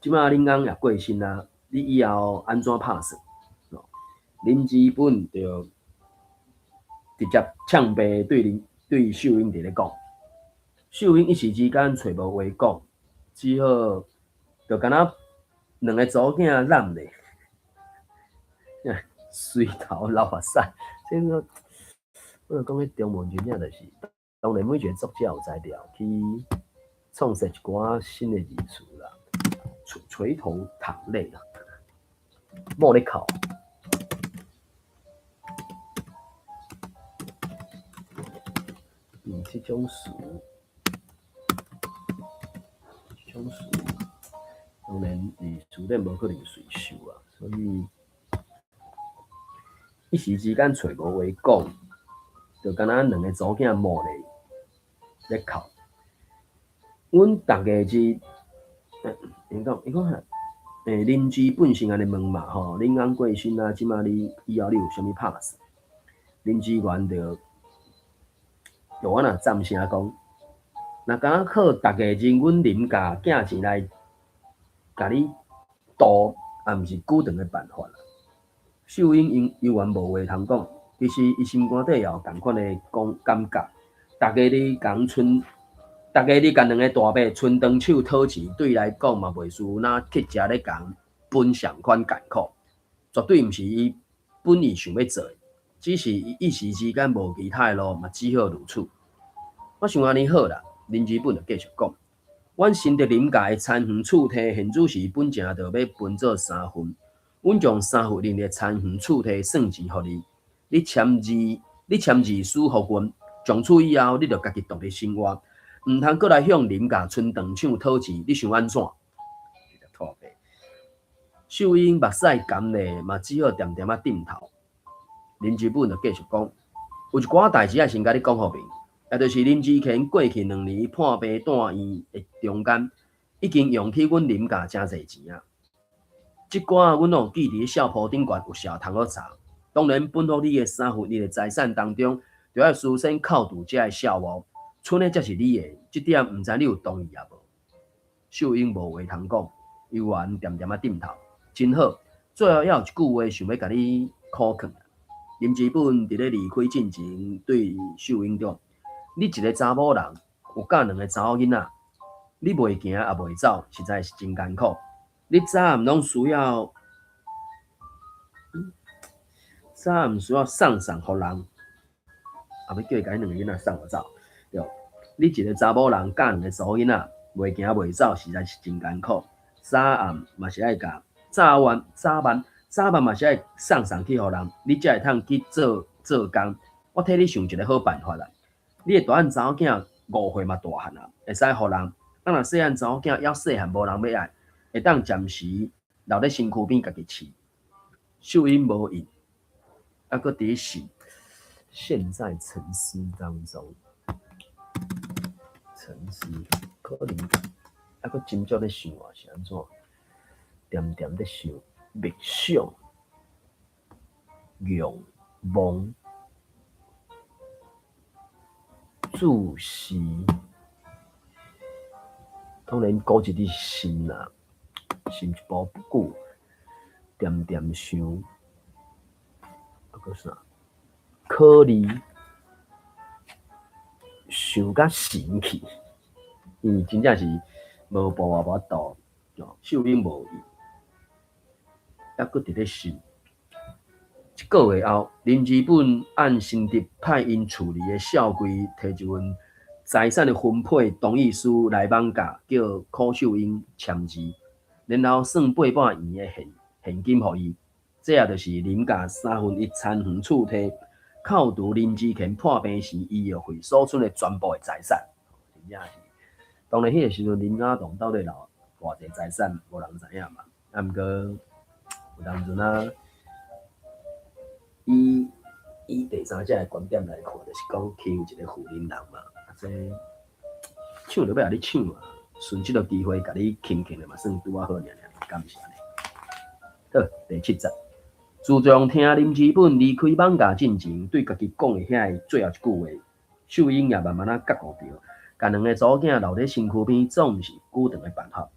這擺恁翁也過身啊，你以後按怎拍算？林之本就直接嗆白對秀英佇咧講。秀英一時之間揣無話講，只好就敢若兩個查某囝攬咧，隨頭流目屎。這個我就講彼中文真正就是，當然每一個作者有才調去創設一寡新的字詞啦，垂頭淌淚啊，耄咧哭。嗯，這種詞，當然佇詞典無可能隨收啊，所以一時之間揣無話講，就敢若兩个查某囝耄咧咧哭。阮逐个日，因講，伊講啥？林之本先按呢問嘛吼，恁翁過身啊，這馬你以後你有啥物拍算？林志源就，就我若贊聲講，若敢若靠逐个日阮林家寄錢來共你度，也毋是久長的辦法啦。秀英猶猶原無話通講，其實伊心肝底也有仝款的講感覺。逐个日共賰，逐个日共兩个大伯伸長手討錢，對伊來講嘛袂輸，若乞食咧共分相款艱苦，絕對毋是伊本意想欲做的，只是伊一時之間無其他的路，嘛只好如此。我想按呢好啦，林之本就繼續講，阮新竹林家的田園厝地，現主時本正著欲分做三份，阮將三分一的田園厝地算錢予你，你簽字，你簽字書予阮，從此以後你著家己獨立生活，毋通閣來向林家伸長手討錢，你想按怎？秀英目屎乾咧，嘛只好恬恬仔點頭。林之本就繼續講，有一寡代誌愛先共你講予明，也就是林志乾過去兩年破病住院的中間，已經用去阮林家誠濟錢啊。這寡阮攏有記佇孝簿頂懸有寫通好查。當然，分予你的三分一的財產當中，著愛事先扣除這个孝簿，賰的才是你的。這點毋知你有同意抑無？秀英無話通講，猶原恬恬仔點頭。真好，最後猶有一句話想欲共你苦勸。林之本佇咧離開進前，對秀英講：你一个查某人，有教兩个查某囡仔，你袂行也袂走，實在是真艱苦。你早暗攏需要，早暗需要送送予人，也欲叫伊共彼兩个囡仔送予走，對。你一个查某人教兩个查某囡仔，袂行袂走，實在是真艱苦。早暗嘛是愛共早晚早晚早晚嘛是愛送送去予人，你才會通去做做工。我替你想一个好辦法啦。你的大漢查某囝五歲嘛大漢啊，會使予人。啊，若細漢查某囝猶細漢，無人欲愛，會當暫時留咧身軀邊家己飼。秀英無應，猶閣佇咧陷在沉思當中，沉思可能猶閣斟酌咧想啊，是按怎？恬恬咧想，默想、仰望、注視，當然古一字心啦，心一步不久，恬恬想，猶閣啥？考慮，想甲神去，因為真正是無步也無法度。秀英無應，猶閣佇咧想。一个月後，林之本按新竹派𪜶處理的少櫃提一份財產的分配同意書來艋舺，叫柯秀英簽字，然後算八百元的現現金予伊。這也就是林家三分一田園厝地，扣除林志乾破病時醫藥費所賰的全部的財產。真正是，當然彼个時陣林家棟到底留偌濟財產，無人知影嘛。啊，毋過有當陣啊，以以第三者的觀點來看，就是講欺負一个婦人人嘛，啊，這搶就欲予你搶啊，順這个機會共你輕輕的嘛，算拄仔好爾爾，敢毋是按呢？好，第七節，自從聽林之本離開艋舺進前，對家己講的遐个最後一句話，秀英也慢慢仔覺悟著，共兩个查某囝留佇身軀邊，總毋是久長的辦法。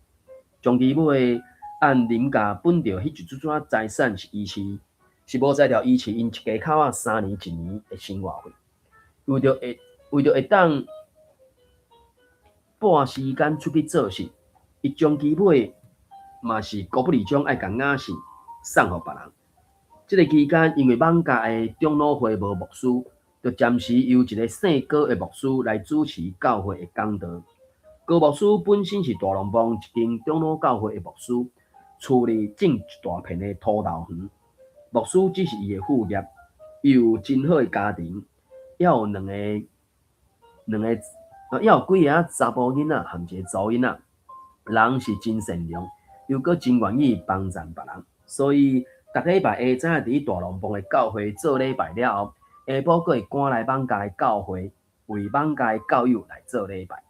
終其尾，按林家分著彼一撮撮財產是維持，是無才調維持𪜶一家口仔三年一年的生活費。為著會當撥時間出去做事，伊終其尾嘛是孤不離將愛共雅信送予別人。這个期間，因為艋舺的長老會無牧師，就暫時由一个姓高的牧師來主持教會的講道。高牧師本身是大龍峒一間長老教會的牧師，厝裡種一大片的土豆園。牧師只是伊的副業，伊有真好的家庭，猶有兩個兩個，猶有幾个查埔囡仔含一個查某囡仔，人是真善良，又閣真願意幫贊別人，所以逐禮拜下早佇大龍峒的教會做禮拜了後，下晡閣會趕來艋舺的教會，為艋舺的教友來做禮拜。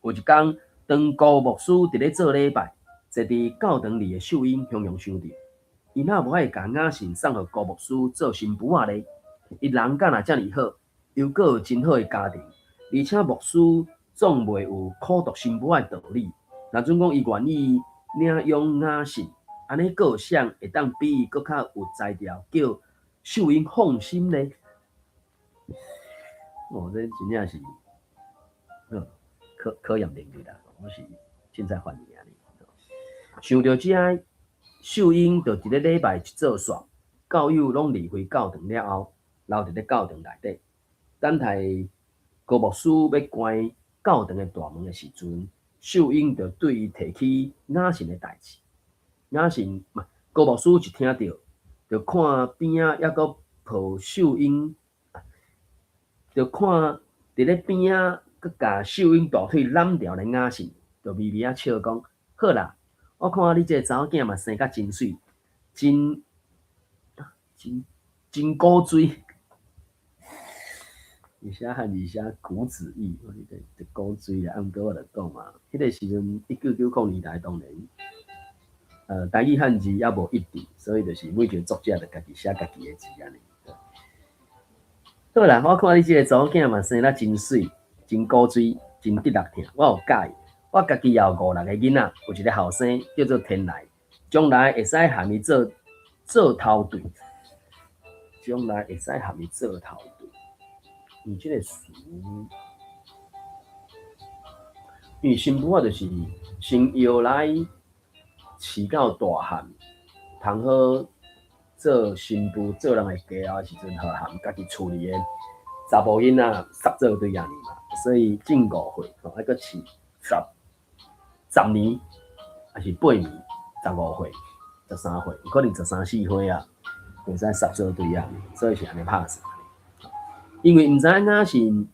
有一工，當高牧師佇咧做禮拜，坐佇教堂裡的秀英雄雄想著，伊若無愛共雅信送予高牧師做新婦仔咧？伊人敢若遮爾好，又閣有真好的家庭，而且牧師總袂有苦毒新婦仔的道理。若準講伊願意領養雅信，按呢閣有誰會當比伊閣較有才調，叫秀英放心咧？哦，這真正是，考考驗能力啦！我是凊彩翻譯爾。想著這，秀英就一个禮拜一做煞，教友攏離開教堂了後，留佇咧教堂內底，等待高牧師欲關教堂的大門的時陣，秀英就對伊提起雅信的代誌。雅信嘛，高牧師一聽著，就看邊仔猶閣抱秀英，就看佇咧邊仔閣共秀英大腿攬牢的雅信，就微微仔笑講：好啦，我看你這个查某囝嘛生甲真媠，真真真古錐。伊寫漢字寫古子義，我彼个就古錐啦。啊，毋過我就講嘛，彼个時陣1990年代當然，台語漢字猶無一致，所以就是每一個作者就家己寫家己的字按呢。好啦，我看你這個查某囝嘛生得真媠，真古錐，真得力疼，我有佮意。我家己也有五六个囡仔，有一個後生叫做天來，將來會使含伊做做頭對，將來會使含伊做頭對。伊這個詞，因為新婦仔就是先搖來飼到大漢，通好做新婦做人的家的時陣，予含家己厝裡的查埔囡仔捒做對按呢嘛，所以種5歲，吼，愛閣飼十十年，抑是8年，15歲、13歲，有可能13、14歲啊，會使捒做對仔，所以是按呢拍算。因為毋知影雅信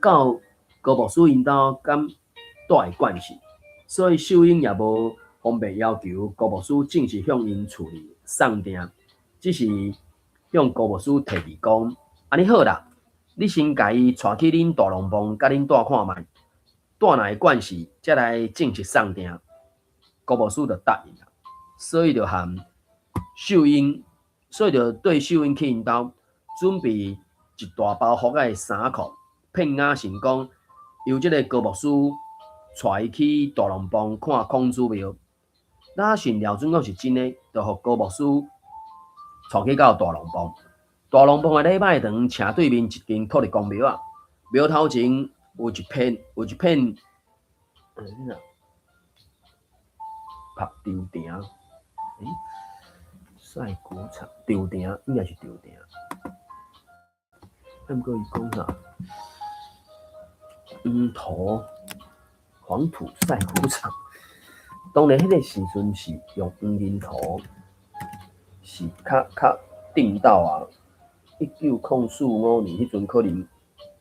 到高牧師𪜶兜敢蹛會慣勢，所以秀英也無方便要求高牧師正式向𪜶厝裡送訂，只是向高牧師提議講：按呢好啦，你先共伊帶去恁大龍峒，共恁蹛看覓，蹛若會慣勢，才來正式送訂。高牧師就答應啦，所以就含秀英，所以就綴秀英去𪜶兜準備一大包袱仔的衫褲，騙雅信講由這個高牧師帶伊去大龍峒看孔子廟。雅信料準講是真的，就予高牧師帶去到大龍峒。大龍峒的禮拜堂斜對面一間土地公廟仔，廟頭前有一片有一片，曝潮埕，曬谷場，潮埕應該是潮埕。毋過伊講啥？黃土黃土曬谷場。當然，彼個時陣是用黃泥土，是較較頂斗啊。1904、5年彼陣可能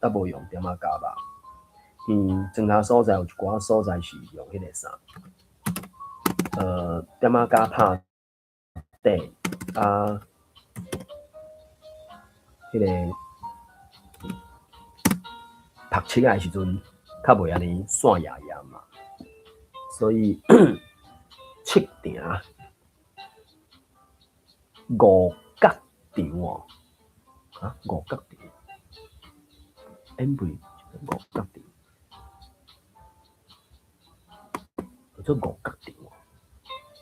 猶無用點仔膠吧。莊下所在有一寡所在是用彼個啥，點仔膠拍底啊，彼個曝漆仔的時陣，較袂按呢散掖掖嘛，所以七埕五角場哦，啊五角場，毋對，五角場，叫做五角場哦，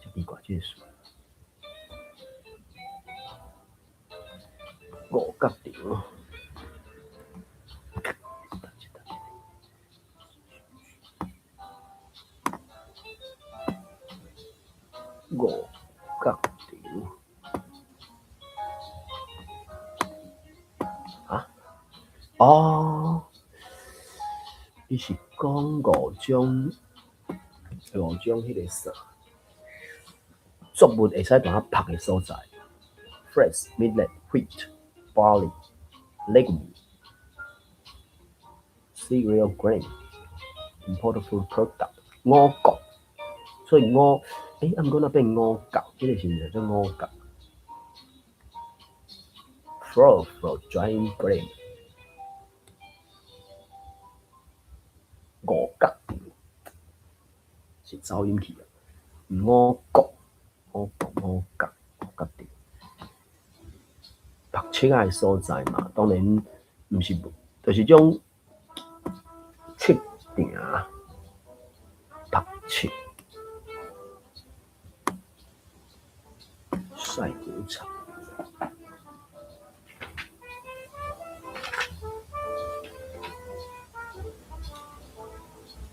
真奇怪這个詞，五角場。五角場啊？哦，你是講五種五種彼个啥作物會使當曝的所在，Flax, millet, wheat, barley, legume, cereal grain, important food product，五穀，所以五，欸，啊毋過若變五穀，這个是毋是叫做五穀？Flour for drying grain，五穀是走音去啊，五穀，五穀五穀五穀場，曝粟仔的所在嘛，當然毋是，就是種粟場曝粟，曬穀場，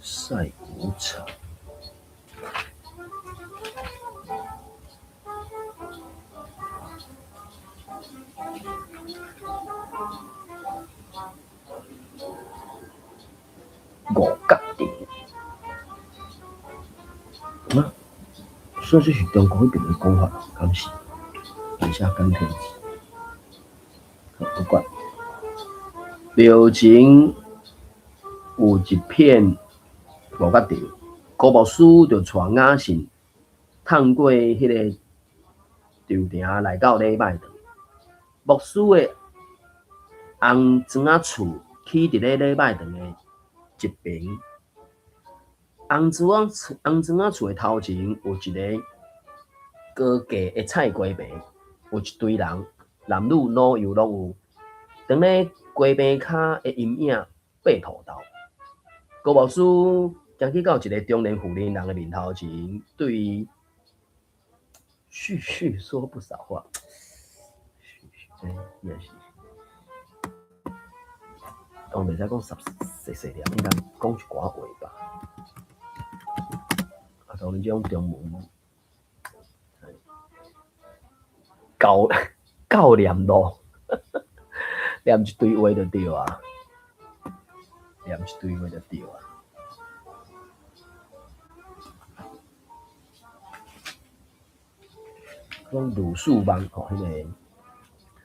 曬穀場。五角場，啊，所以這是中國彼邊的講法，敢是？而且簡體字，好，不管。廟前有一片五角場，高牧師就帶雅信通過彼个場埕來到禮拜堂。牧師的紅磚仔厝起佇咧禮拜堂的一爿。紅磚仔厝的頭前有一个高架的菜瓜棚，有一堆人，男女老幼攏有，當咧瓜棚跤的陰影爬塗豆。高牧師行去到一个中年婦人的面頭前，對伊絮絮說不少話。這也是，當袂使講細細念，應該講一寡話吧。啊，當然這種中文，教教念路，念一堆話就對啊，念一堆話就對啊。講魯樹網吼，彼个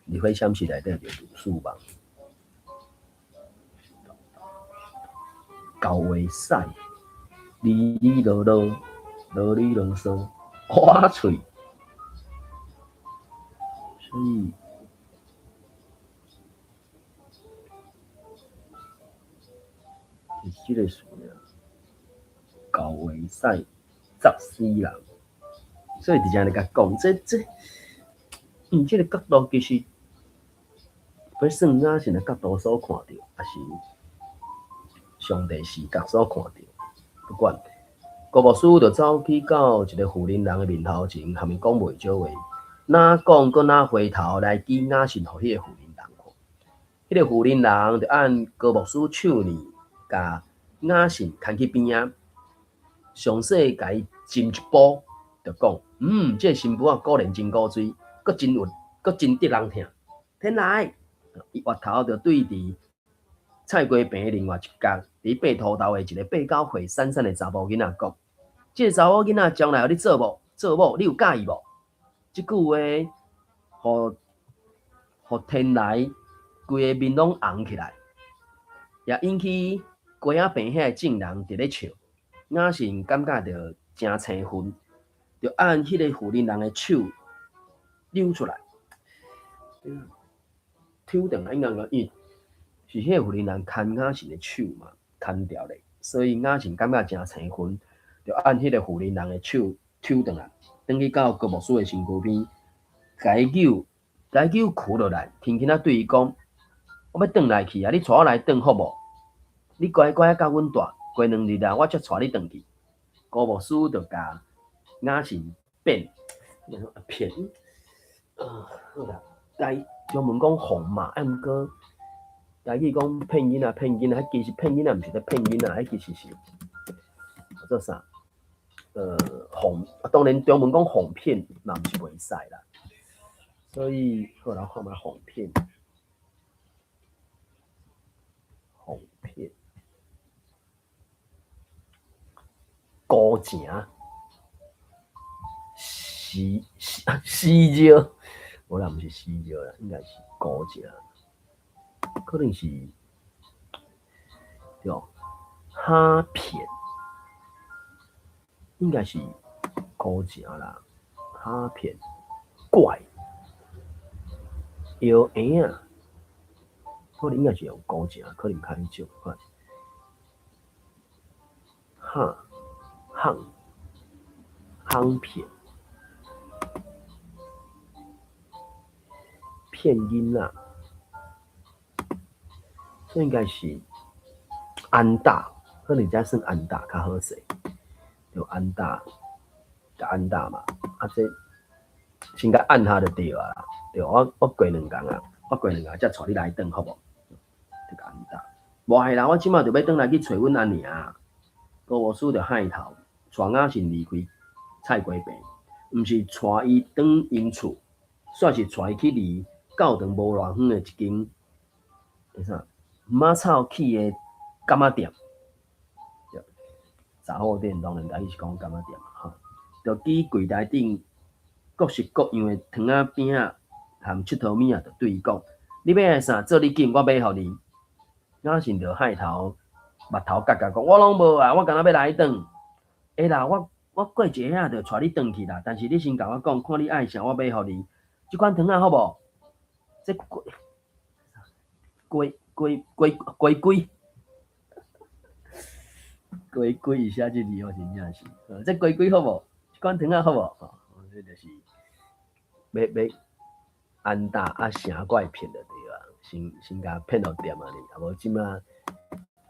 李輝湘是內底就魯樹網，厚話屎，哩哩囉囉，囉哩囉嗦，挖喙，所以是這个事爾，厚話屎，砸死人。所以佇遮咧共講，這個角度其實欲算雅信的角度所看著，抑是上帝視角所看著，不管。高牧師就走去到一個婦人的面頭前，含伊講袂少話，若講閣若回頭來舉雅信予彼个婦人看。彼个婦人就按高牧師手呢，共雅信牽去邊仔，詳細共伊斟一杯，就講：這个新婦仔果然真古錐，閣真有，閣真得人疼。天來，伊回頭就對佇菜瓜棚另外一角，佇爬塗豆的一個8、9歲瘦瘦的查某囡仔講：這个查某囡仔將來予你做某，做某，你有佮意無？這句話，予天來規个面攏紅起來，也引起瓜仔棚遐的眾人佇咧笑。雅信感覺著誠生分，就按彼個婦人的手扭出來，抽轉來，應該講，因為是彼個婦人牽雅信的手嘛，牽牢咧，所以雅信感覺誠生分，就按彼個婦人的手抽轉來，轉去到高牧師的身軀邊，共伊扭，共伊扭跍落來，輕輕仔對伊講：我欲轉來去啊，你帶我來轉好無？你乖乖佮阮蹛，過2日啊，我才帶你轉去。高牧師就共雅信變，騙，好啦，台中文講哄嘛，啊毋過台語講騙囡仔，騙囡仔，彼其實騙囡仔毋是咧騙囡仔，彼其實是做啥？哄，啊，當然中文講哄騙嘛毋是袂使啦。所以好來看覓哄騙，哄騙，孤古城，死死死尿，無啦，毋是死尿啦，應該是古城，可能是對，蝦片，應該是古城啦，蝦片怪，藥嬰仔，可能應該是用古城，可能較少看。哈，烘，烘片，騙囡仔，這應該是安打，可能這算安打較好勢，就安打，就安打嘛，啊這先共按下就對啊啦，對，我過兩工啊，我過兩工才帶你來轉好無？就共安打，無係啦，我這馬就欲轉來去揣阮阿娘。高牧師就害頭，帶雅信離開菜瓜棚，毋是帶伊轉𪜶厝，煞是帶伊去離教堂無偌遠的一間，欸啥馬草起的柑仔店，對，雜貨店當然台語是講柑仔店嘛，吼，就舉櫃台頂各式各樣的糖仔餅仔含𨑨迌物仔，就對伊講：你欲愛啥，做你緊，我買予你。雅信就害頭。目頭角角講，我攏無啊，我干焦欲來轉。會啦，我過一下仔就帶你轉去啦。但是你先共我講，看你愛啥，我買予你。這款糖仔好無？這雞雞雞雞雞雞雞，伊寫這字哦，真正是。這雞雞好無？這款糖仔好無？吼，這就是欲欲安打啊，成怪騙就對啊，先先共騙予店仔哩，啊無這馬。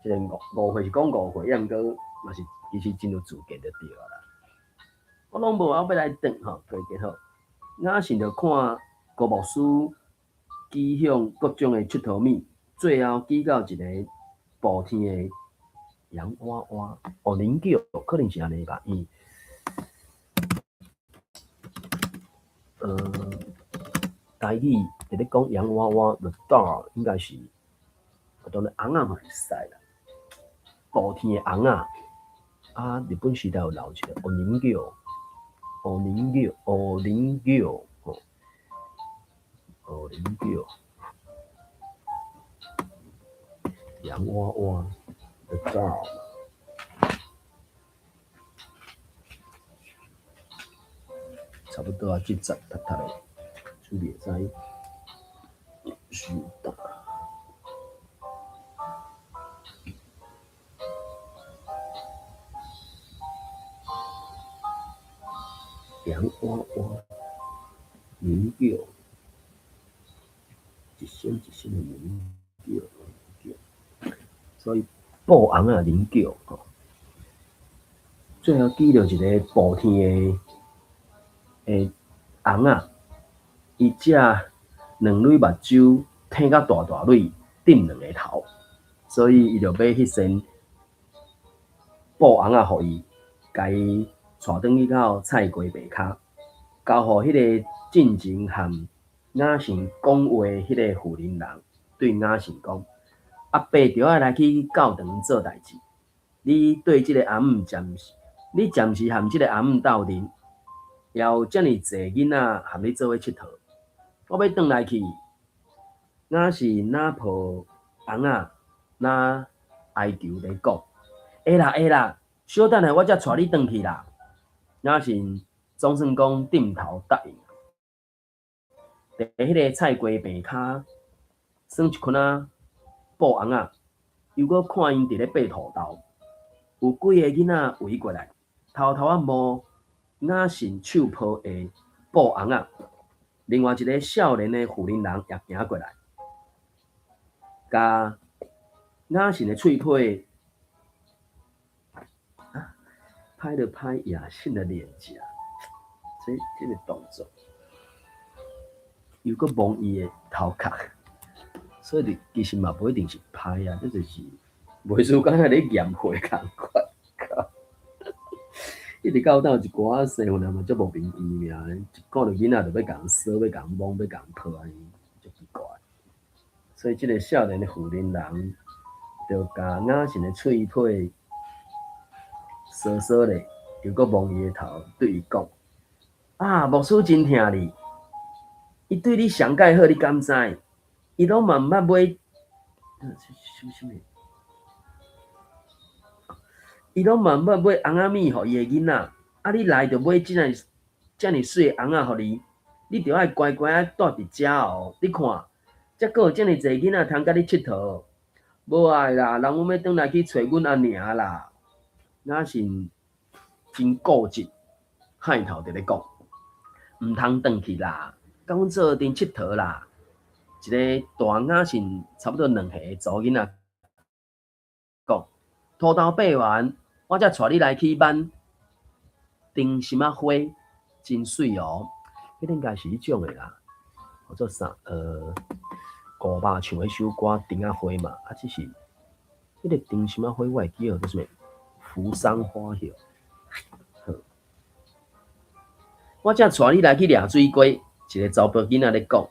這個誤會是講誤會，抑毋過嘛是其實真有資格就對啊啦。我攏無啊，我欲來轉吼，加結好。雅信就看高牧師舉向各種的𨑨迌物，最後舉到一個布天的洋娃娃，哦，人轎可能是按呢吧，伊，台語佇咧講洋娃娃，the doll 應該是。當然尪仔嘛會使啦，布天的尪仔，啊，日本時代有留一個お人形，お人形，お人形，吼，お人形，洋娃娃，the doll，差不多啊，這節讀讀咧，處理會使收檔。洋娃娃，人轎，一身一身的人轎，所以布尪仔人轎吼，最後記著一個布天的的尪仔，伊食兩蕊目睭，挺甲大大蕊，頂兩个頭，所以伊就買彼身布尪仔予伊，共伊帶轉去到菜瓜棚跤，交予彼个進前和雅信講話彼个婦人人，對雅信講：阿伯著愛來去教堂做代誌，你對這个翁姆暫時，你暫時和這个翁姆鬥陣，也有遮爾濟囡仔和你做伙𨑨迌。我欲轉來去，雅信若抱尪仔，若哀求咧講：會啦會啦，小等下我才帶你轉去啦。雅信總算講點頭答應。佇彼个菜瓜棚跤，耍一圈仔布尪仔，又閣看𪜶佇咧掰土豆，有幾個囡仔圍過來，偷偷仔摸雅信手抱的布尪仔。另外一个少年的婦人人也行過來，共雅信的喙皮啊拍了拍雅信的臉頰，這這个動作，又閣摸伊的頭殼，所以其實嘛無一定是拍啊，這就是袂輸敢若咧驗血仝款，靠！一直到有一寡西方人嘛足莫名其妙，一看著囡仔就欲共人挲，欲共人摸，欲共人抱按呢，足奇怪。所以這个少年的婦人人，就共雅信的喙皮挲挲咧，又閣摸伊的頭，對伊講：啊，牧師真疼你，伊對你上蓋好，你敢知？伊攏嘛毋捌買，啥物啥物？伊攏嘛毋捌買尪仔物予伊的囡仔，啊，你來就買這爾遮爾媠的尪仔予你，你著愛乖乖仔蹛佇遮哦。你看，才閣有遮爾濟囡仔通佮你𨑨迌。無愛啦，人阮欲轉來去揣阮阿娘啦。雅信真固執，害頭佇咧講，毋通轉去啦，佮阮做陣𨑨迌啦。一个大雅信差不多2歲的查某囡仔講，塗豆爬完，我才帶你來去挽燈心仔花，真媠哦。彼應該是彼種的啦，叫做啥？伍佰唱彼首歌《燈仔花》嘛，啊，只是彼个燈心仔花，我會記叫做啥物？扶桑花葉。好，我才帶你來去掠水雞，一个查埔囡仔咧講，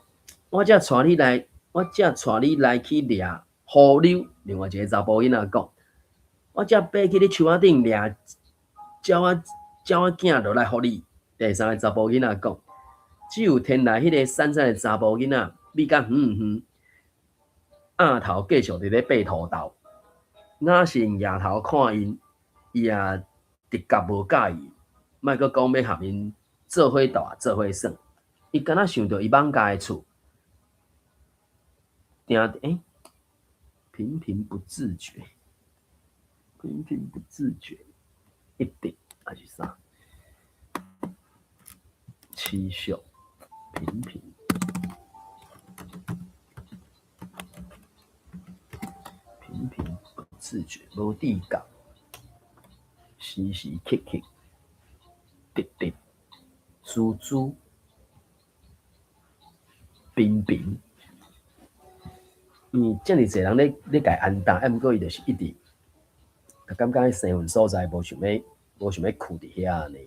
我才帶你來，我才帶你來去掠雨溜。另外一个查埔囡仔講，我才爬去咧樹仔頂掠鳥仔，鳥仔囝落來予你。第三个查埔囡仔講，只有天來彼个瘦瘦的查埔囡仔，覕甲遠遠，額頭繼續佇咧爬塗豆。雅信額頭看𪜶，伊也直覺無佮意，莫閣講欲含𪜶做伙蹛做伙耍。伊敢若想著伊艋舺的厝，定欸，頻頻不自覺，頻頻不自覺，一直還是啥？持續，頻頻，頻頻不自覺，無知覺，時時刻刻，直直，孜孜，頻頻，因為遮爾濟人咧共伊安搭，啊，毋過伊就是一直，就感覺彼生份所在無想欲，無想欲囥佇遐按呢。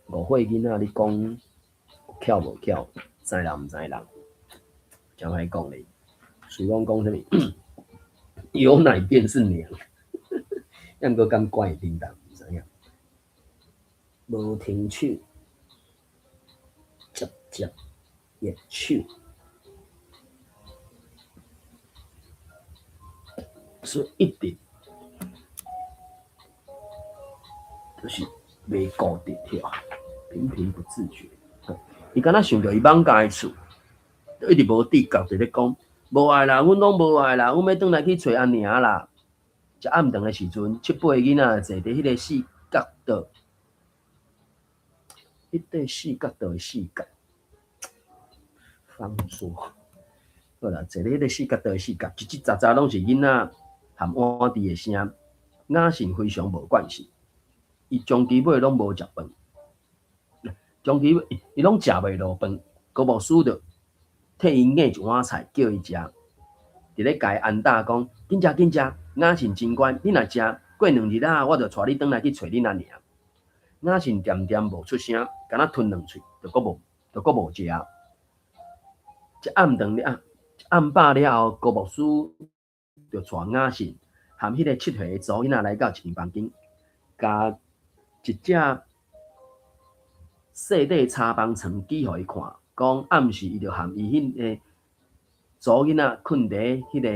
5歲囡仔，你講有巧無巧，知人毋知人，誠歹講咧。所以講講啥物，有奶便是娘，抑毋過敢乖會叮當，毋知影。無停手，接接熱手，所以一直就是袂固定對，頻頻不自覺。伊敢若想著伊艋舺的厝，就一直無知覺佇咧講，無愛啦，阮攏無愛啦，阮欲轉來去揣阿娘啦。食暗頓的時陣，七八个囡仔坐佇彼个四角桌，彼塊四角桌的四角，方桌。好啦，坐佇彼个四角桌的四角，吱吱喳喳攏是囡仔含碗箸的聲。雅信非常無慣勢，伊長期尾攏無食飯，長期尾伊攏食袂落飯。高牧師就替𪜶夾一碗菜，叫伊食，佇咧共伊安搭講：緊食緊食，雅信真乖，你若食過2日啊，我就帶你轉來去揣恁阿娘。雅信恬恬無出聲，敢若吞兩喙，就閣無，就閣無食。一暗頓了，一暗飽了後，高牧師就帶雅信含彼个7歲的查某囡仔來到一間房間，共一隻細塊柴房床指予伊看，講暗時伊就含伊彼个查某囡仔睏佇彼个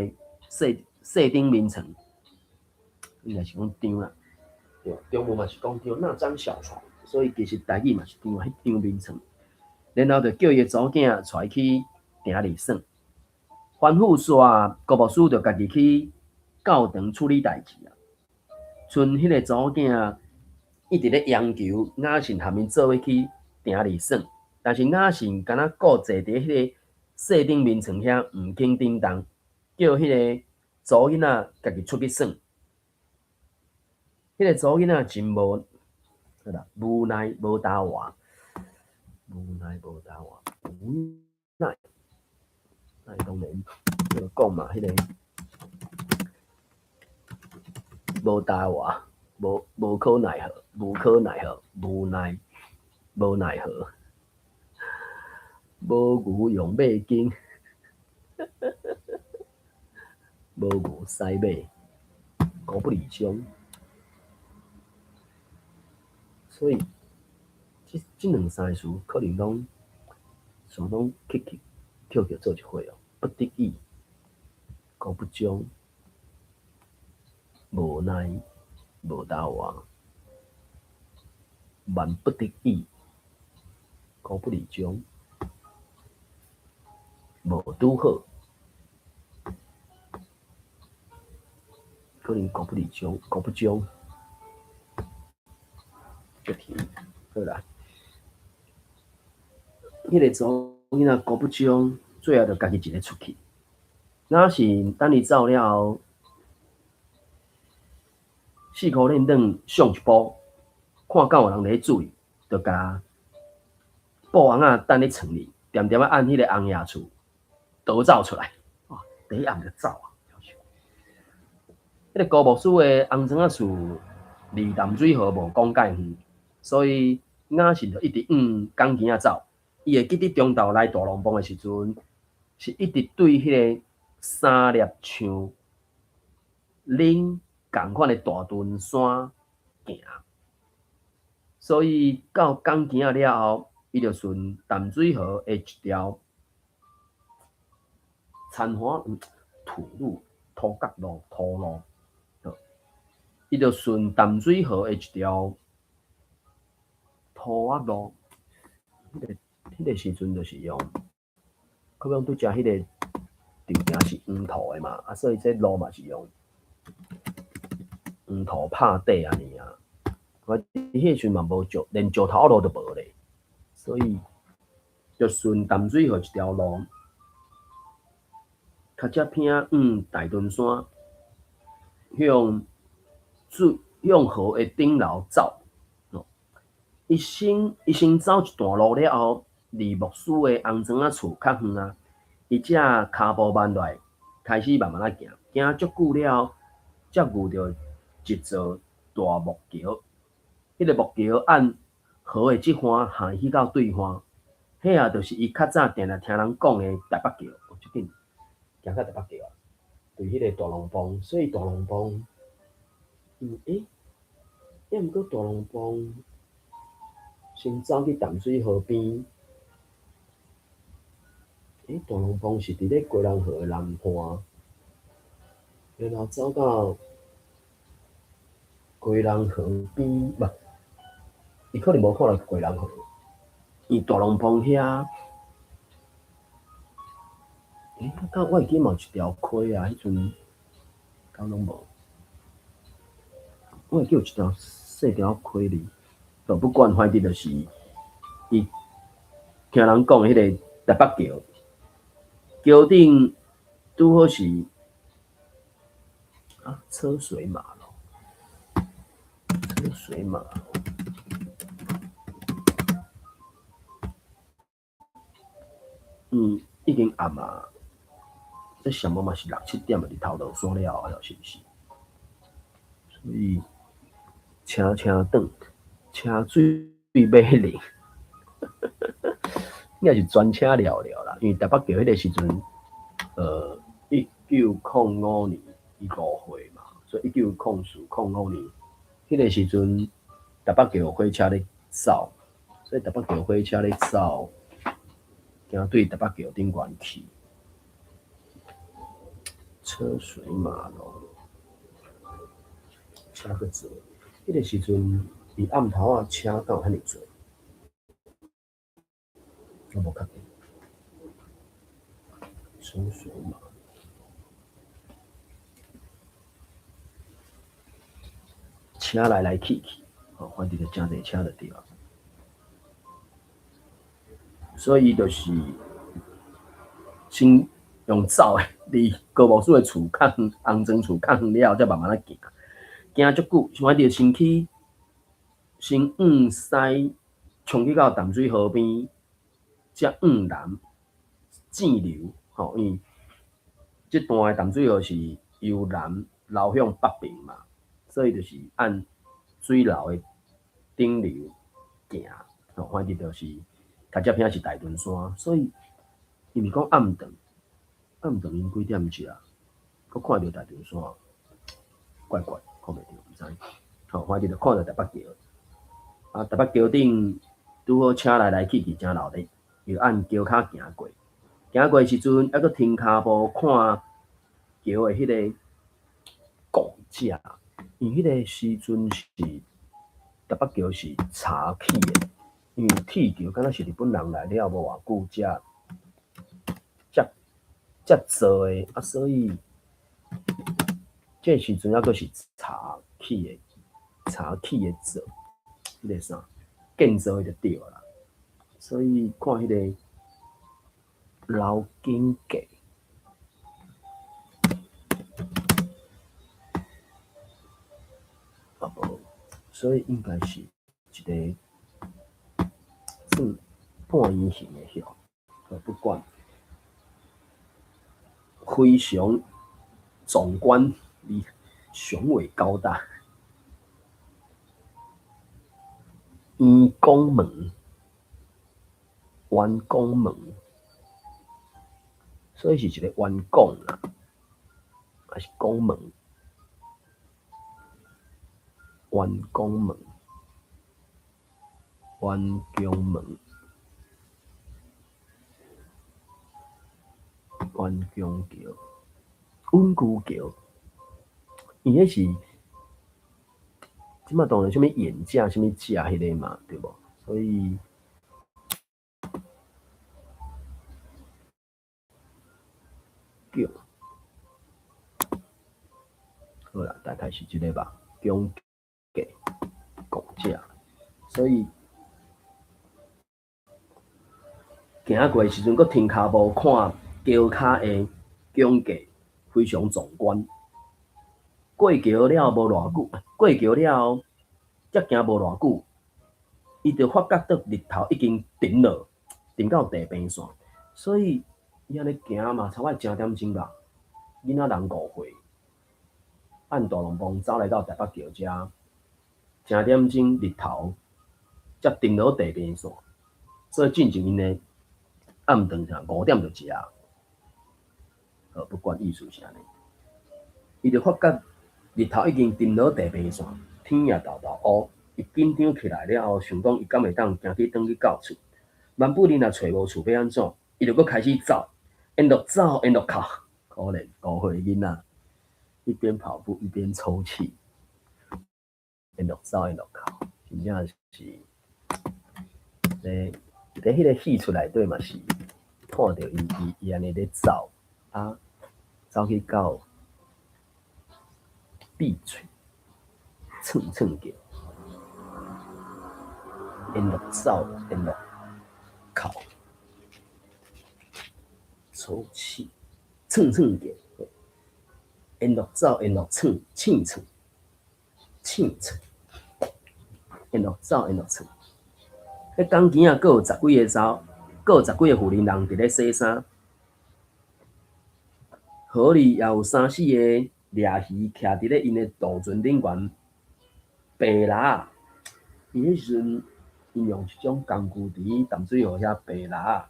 細細頂眠床，應該是講張啦，對，中文嘛是講張，那張小床，所以其實台語嘛是張，彼張眠床。然後就叫伊的查某囝帶伊去埕裡耍。吩咐煞，高牧師就家己去教堂處理代誌啊。賰彼个查某囝一直咧央求雅信含𪜶做伙去埕裡耍，但是雅信敢若顧坐佇彼个細頂眠床遐，毋肯振動，叫彼个查某囡仔家己出去耍。彼个查某囡仔真無，好啦，無奈無答話，無奈無答話，無奈。那當然，就講嘛，彼个無答話，無可奈何，無可奈何，無奈，無奈何，無牛用馬經，無牛使馬，狗不理中，所以這兩三個詞可能攏全攏去去扣扣做一伙哦，不得已，高不忠，無奈，無答活，萬不得已，高不離中，無拄好，可能高不離中，高不中，好啦。彼個查某囡仔高不忠，最後就家己一个出去。若是等伊走了後，四箍輾轉上一步，看敢有人佇咧注意，就共布尪仔等咧床裡，恬恬仔按彼個翁爺厝逃走出來。哇！第一暗就走啊！彼個高牧師的紅磚仔厝離淡水河無講介遠，所以雅信就一直向港墘仔走。伊會記得中晝來大龍峒的時陣，是一直對彼个三粒像恁仝款的大屯山行，所以到港墘仔了後，伊就順淡水河的一條殘花土路、土角路、土路，伊就順淡水河的一條土仔路，彼個時陣就是用，可能拄才彼个場景是黃土的嘛，啊，所以這路嘛是用黃土拍底按呢啊。我彼個時陣嘛無石，連石頭路都無咧，所以就順淡水河一條路，跤車坪往大屯山，向水向河的頂流走。伊先走一段路了後，離牧師的紅磚仔厝較遠啊，伊才跤步慢落來，開始慢慢仔行，行足久了後，才遇著一座大木橋。彼個木橋按河的這岸行去到對岸，彼仔就是伊較早定定聽人講的台北橋。哦，這緊行到台北橋啊，對彼个大龍峒，所以大龍峒，欸，抑毋過大龍峒先走去淡水河邊，欸，大龍峒是佇咧基隆河的南岸，然後走到基隆河邊，無，伊可能無看著基隆河，伊大龍峒遐，欸，敢我會記嘛有一條溪啊，彼陣敢攏無，我會記有一條細條溪哩，不管反正就是伊聽人講彼个台北橋，橋頂拄好是啊車水馬龍，車水馬龍，已經暗啊，這啥物嘛是六七點啊，日頭落山了後，是毋是？所以車車轉，車水馬龍，應該是專車了了啦。因為台北橋彼个時陣，1905年伊5歲嘛，所以1904、05年，彼个時陣台北橋火車咧走，所以台北橋火車咧走，行對台北橋頂懸去，車水馬龍，車閣濟。彼个時陣，佇暗頭仔車敢有遐爾濟？我無確定。車水馬龍，車來來去去，吼，反正就誠濟車就對啊。所以伊就是先用走的，離高牧師的厝較遠，紅磚厝較遠了後，才慢慢仔行。行足久，反正先去，先往西衝去到淡水河邊，才往南跣流，吼，因為這段的淡水河是由南流向北邊嘛，所以就是按水流的頂流行，吼，反正就是較這邊是大屯山，所以伊毋是講暗頓，暗頓𪜶幾點食，閣看著大屯山，怪怪，看袂著，毋知，吼，反正就看著台北橋，啊，台北橋頂拄好車來來去去誠鬧熱，伊就按橋跤行過。行過的時陣，猶閣停跤步看橋的彼个拱架，因為彼个時陣是台北橋是柴起的，因為鐵橋敢若是日本人來了無偌久才才才做的，啊，所以這個時陣猶閣是柴起的，柴起的做，彼个啥建造的就對啦。所以看彼个樓頂架，啊無，所以應該是一個算半圓形的曉，不管，非常壯觀，雄偉高大。圓拱門，圓拱門，所以是一個圓拱啦，還是拱門？圓拱門，圓拱門，圓拱橋，穩固橋，伊彼是。這馬當然啥物演架、啥物架彼个嘛，對無？所以叫好啦，大概是這个吧。拱架、拱架，所以行過的時陣，閣停跤步看橋跤的拱架，非常壯觀。過橋了無偌久，過橋了後，才行無偌久，伊就發覺到日頭已經沉落，沉到地平線，所以伊按呢行嘛，差不多成點鐘吧。囡仔人5歲，按大龍泙走來到台北橋遮，成點鐘日頭才沉落地平線，所以進前𪜶的暗頓啥5點就食。好，不管意思是按呢，伊就發覺。日頭已經沉落地平線，天也沓沓烏。伊緊張起來了後，想講伊敢會當行去轉去到厝。萬不利若揣無厝欲按怎？伊就閣開始走，沿路走沿路哭，可憐5歲囡仔，一邊跑步一邊抽泣，沿路走沿路哭，真正是。咧，佇彼個戲出內底嘛是看著伊伊伊按呢咧走，啊，走去到。閉喙，噌噌叫，沿路走，沿路哭，抽泣，噌噌叫，沿路走，沿路噌，凊噌，凊噌，沿路走，沿路噌。彼工墘仔閣有十幾个查，閣有十幾个婦人人佇咧洗衫，河裡也有三四个。掠魚徛佇咧𪜶的渡船頂懸，白蜊仔，伊彼時陣𪜶用一種工具佇淡水河遐白蜊仔。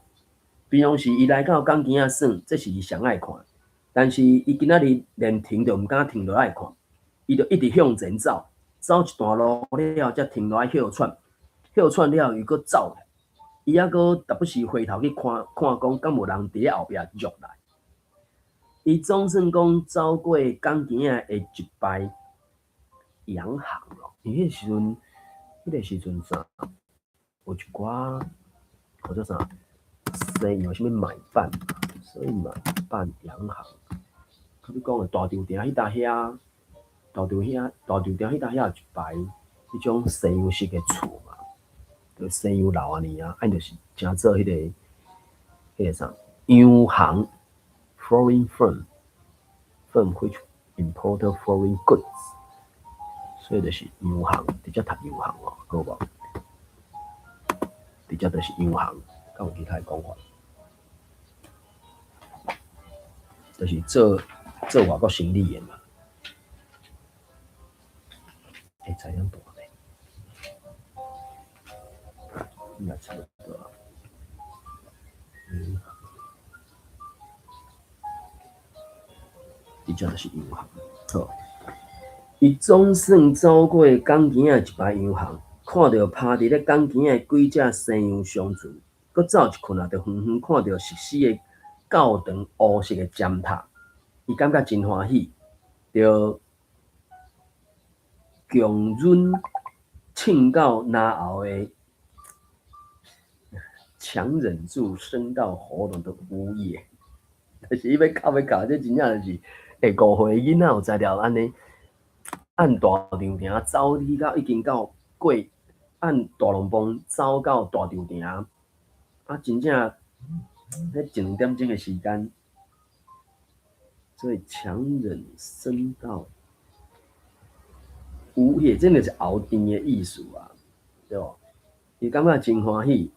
平常時伊來到港墘仔耍，這是伊上愛看。但是伊今仔日連停都毋敢停落來看，伊就一直向前走，走一段路了，才停落來歇喘，歇喘了又閣走。伊猶閣時不時回頭去看看，講敢無人佇咧後壁約來。伊總算講走過港墘仔的一排洋行咯，伊彼時陣，彼個時陣啥，有一寡叫做啥，西洋啥物買辦，所以買辦洋行。比如講大稻埕彼搭遐，大稻遐，大稻埕彼搭遐有一排彼種西洋式的厝嘛，就西洋樓按呢啊，按就是成做彼個，彼個啥洋行。Foreign firm, firm which import foreign goods，所以就是洋行，直接讀洋行哦，好無？直接就是洋行，敢有其他的講法？就是做做外國生意的嘛。欸，知影大咧，應該差不多。嗯。直接就是洋行，好。伊總算走過港墘仔一排洋行，看看著趴佇咧港墘的幾隻西洋松鼠，閣走一困仔，就遠遠看著熟悉的教堂烏色的尖塔，伊感覺真歡喜，就強忍衝到嚨喉的，強忍住升到喉嚨的嗚咽。就是伊欲哭欲哭，這真正就是，5歲囡仔有才調按呢，按大長城走去到已經到過，按大龍泙走到大長城，啊，真正，彼一兩點鐘的時間，所以強忍升到嗚咽，這就是喉甜的意思啊，對無？伊感覺真歡喜，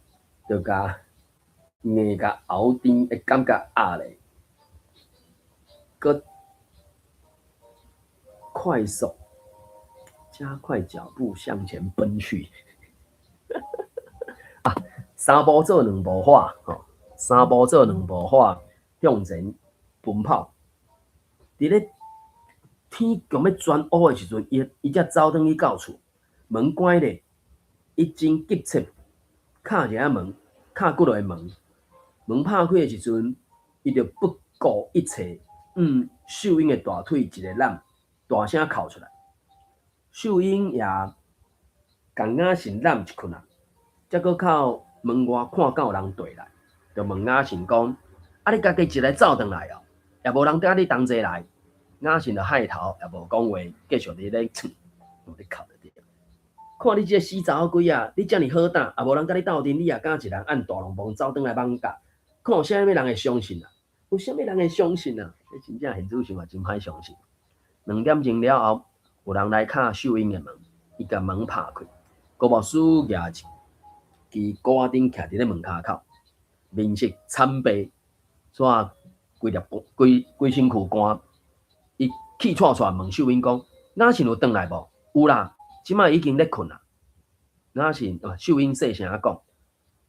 就共硬共喉甜的感覺壓咧。閣快速加快腳步向前奔去。啊，三步做兩步喝，吼，三步做兩步喝，向前奔跑。佇咧天強欲全烏的時陣，伊伊才走轉去到厝，門關咧，伊真急切，敲一下門，敲幾落門，門拍開的時陣，伊就不顧一切。秀英的大腿一个攬，大聲哭出來。秀英也共雅信攬一困仔，才閣到門外看敢有人綴來，就問雅信講：啊，你家己一个走轉來哦，也無人佮你同齊來。雅信就害頭，也無講話，繼續佇咧唱，咧哭就對。看你這個死查某鬼仔，你遮爾好膽，也無人佮你鬥陣，你也敢一人按大龍泙走轉來艋舺？看有啥物人會相信啊？有啥物人會相信啊？這真正現主想嘛真歹相信。2點鐘了後，有人來敲秀英的門，伊共門拍開，高牧師舉一支鼓仔釘徛佇咧門跤口，面色慘白，煞規粒規規身軀汗。伊氣喘喘問秀英講：雅信有轉來無？有啦，這擺已經咧睏啦。雅信，秀英細聲講：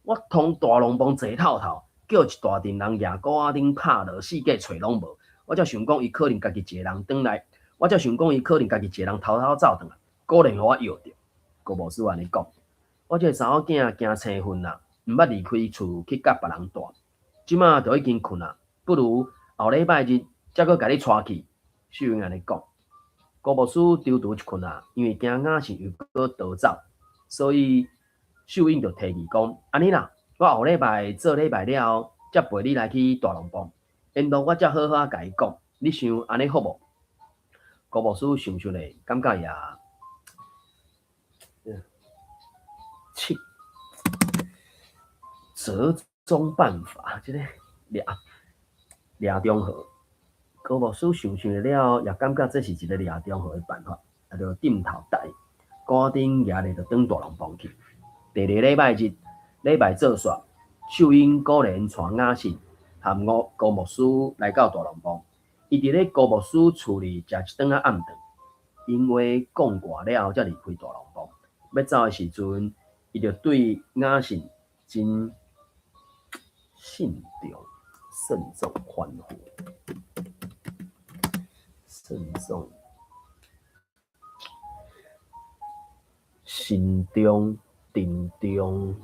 我通大龍泙坐透透。叫一大陣人舉鼓仔釘拍落，四界揣攏無。我才想講，伊可能家己一個人轉來，我才想講，伊可能家己一個人偷偷走轉來，果然予我約著。高牧師按呢講，我這個查某囝驚青昏啦，毋捌離開厝去佮別人蹛，這馬就已經睏啦，不如後禮拜日才閣共你帶去。秀英按呢講，高牧師躊躇一困仔，因為驚雅信又閣逃走，所以秀英就提議講：按呢啦。我後禮拜做禮拜了後，才陪你來去大龍泙，沿路我才好好共伊講，你想按呢好無？高牧師想想咧，感覺也七折中辦法，這個掠掠中和。高牧師想想了後，也感覺這是一個掠中和的辦法，也就點頭答應，鼓仔釘舉咧就轉大龍泙去。第二禮拜日。禮拜做煞，秀英果然帶雅信和我高牧師來到大龍泙。伊佇咧高牧師厝裡食一頓仔暗頓，因為講過了後才離開大龍泙。欲走的時陣，伊就對雅信真慎重、慎重吩咐，慎重、慎重、鄭重。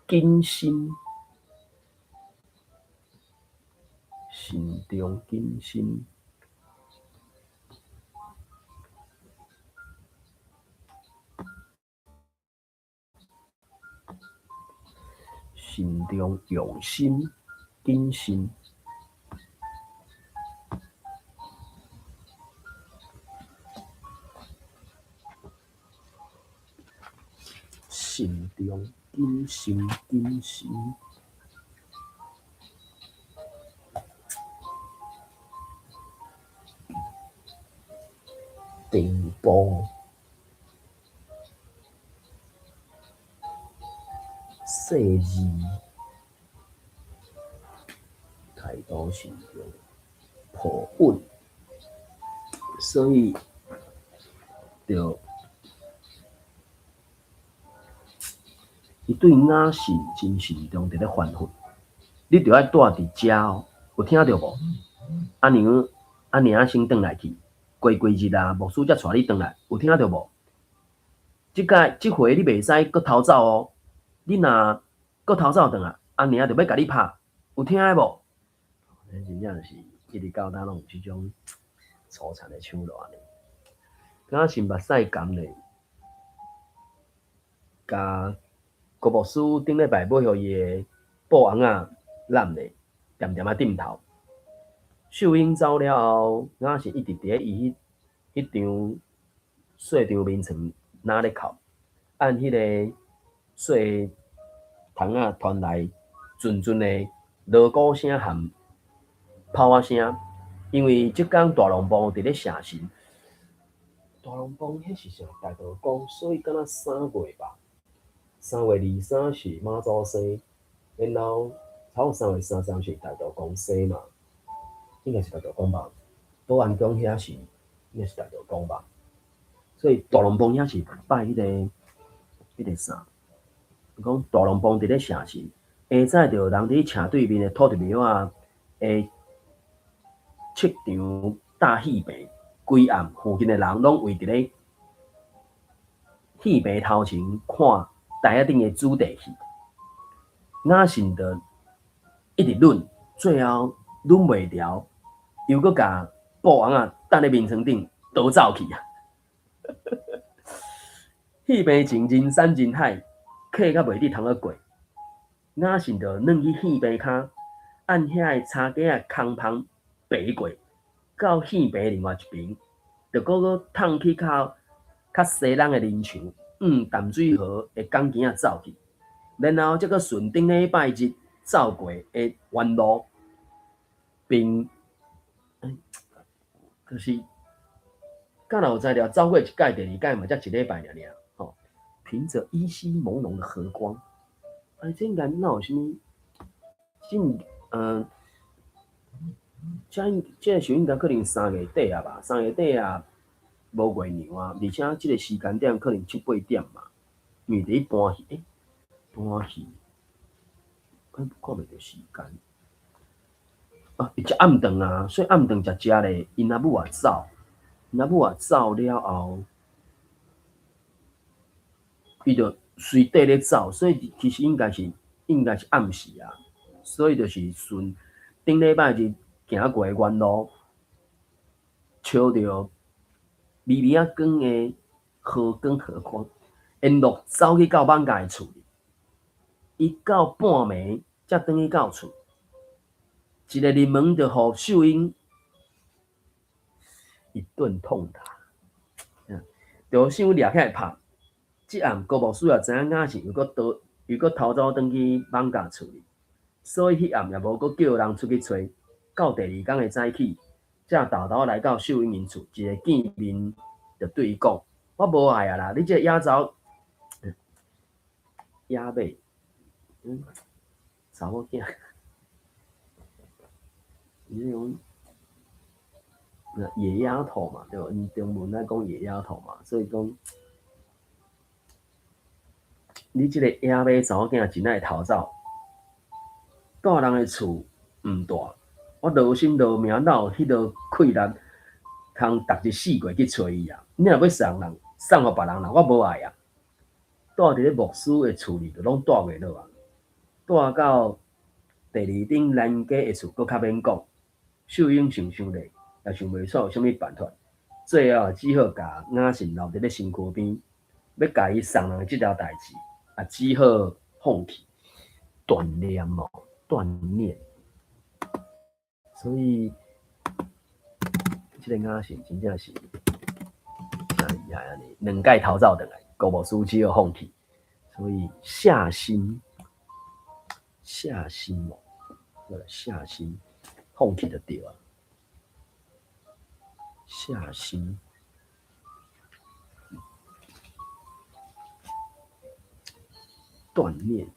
謹慎、慎重、謹慎、慎重、用心、謹慎、慎重。謹慎，謹慎，定步，細膩，態度慎重，抱穩，所以就。伊對雅信真慎重，佇咧吩咐，你著愛蹛佇遮哦，有聽著無？阿娘，阿娘先轉來去，過幾日啊，牧師才帶你轉來，有聽著無？這擺這回你袂使閣逃走哦，你若閣逃走轉來，阿娘就欲共你拍，有聽無？真正是一直到今攏有這種粗殘的手段呢。雅信目屎乾咧，共郭牧師頂禮拜買予伊的布尪仔攬咧，恬恬仔枕頭。秀英走了後，雅信一直佇咧伊彼張細張眠床若咧哭，按彼个細窗仔傳來陣陣的鑼鼓聲和炮仔聲，因為這工大龍椪佇咧謝神。大龍椪彼是啥大道公，所以敢若三月吧？3月23是媽祖生，然後差不多3月33是大道公生嘛，應該是大道公吧？保安宮遐是應該是大道公吧？所以大龍椪遐是拜彼個啥？講大龍椪佇咧謝神，下早就有人佇咧斜對面的土地廟仔的七場搭戲棚，規暗附近的人攏圍佇咧戲棚頭前看台仔頂的主題戲。雅信就一直忍，最後忍袂牢，又閣共布尪仔擲咧眠床頂逃走去啊！戲棚前人山人海，客較袂得通好過。雅信就轉去戲棚跤，按遐个柴架仔空棚爬過，到戲棚另外一爿，就閣閣迵去較較西人的林場，向淡水河的港墘仔走去，然後才閣順頂禮拜日走過的原路，並就是敢若有才調走過一擺，第二擺嘛才一禮拜爾爾吼。憑著依稀朦朧的和光，哎，這應該哪有啥物？這這個時陣應該可能三月底啊吧，三月底啊，無月娘啊，而且這個時間點可能七八點嘛，因為佇咧搬戲，搬戲，看袂著時間。啊，伊食暗頓啊，所以暗頓食食咧，𪜶阿母也走，𪜶阿母也走了後，伊就隨綴咧走，所以其實應該是暗時啊，所以就是順頂禮拜日行過的原路，朝著微微仔光的和光和光，沿路走去到艋舺的厝裡，伊到半暝才轉去到厝，一个入門就予秀英一頓痛打，就秀英掠起來拍。這暗郭牧師也知影雅信又閣逃，又閣偷走轉去艋舺厝裡，所以彼暗也無閣叫人出去揣。到第二工的早起，才沓沓來到秀英𪜶厝，一个見面就對伊講：我無愛啊啦，你這個野查野馬，查某囝，伊這種野丫頭嘛，對無？𪜶中文愛講野丫頭嘛，所以講。你這個野馬查某囝真愛逃走，蹛人的厝毋大，我勞心勞命，哪有彼落氣力，通逐日四界去揣伊啊？你若欲送人，送予別人啦，我無愛啊！蹛佇咧牧師的厝裡，就攏蹛袂落啊！蹛到第二頂咱家的厝，閣較免講。秀英想想咧，也想袂出有啥物辦法，最後只好共雅信留佇咧身軀邊，欲共伊送人的這條代誌，也只好放棄斷念哦，斷念。所以，這個雅信真正是誠厲害按呢，兩擺逃走轉來，郭牧師只好放棄。所以下心，下心哦，下心放棄就對啊。下心。斷念，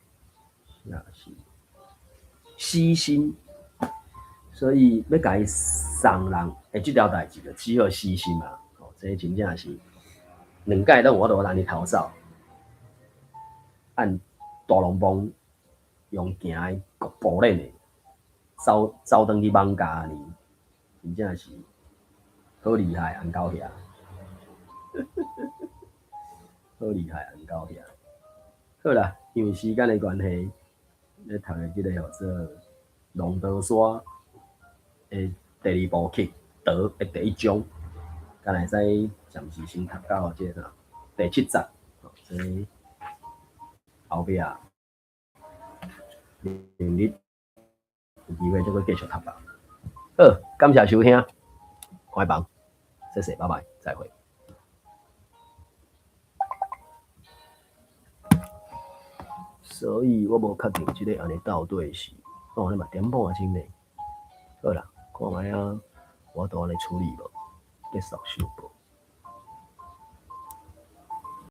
下心，死心，所以欲共伊送人的這條代誌，就只好死心啊！哦，這真正是兩擺攏有法度按呢逃走，按大龍椪用行的國步咧呢，走走轉去艋舺按呢，真正是好厲害，紅狗兄，好厲害，紅狗兄。好啦，因為時間的關係，咧讀的這個叫做《龍德山》的第二部曲，德的第一章，敢會使暫時先讀到這個啥第七節，所以後壁明日有機會再閣繼續讀吧。好，感謝收聽，關房，謝謝，拜拜，再會。所以我無確定這个按呢到底是，哦，你嘛點半鐘呢？好啦，看覓啊，有法度按呢處理無？繼續收播。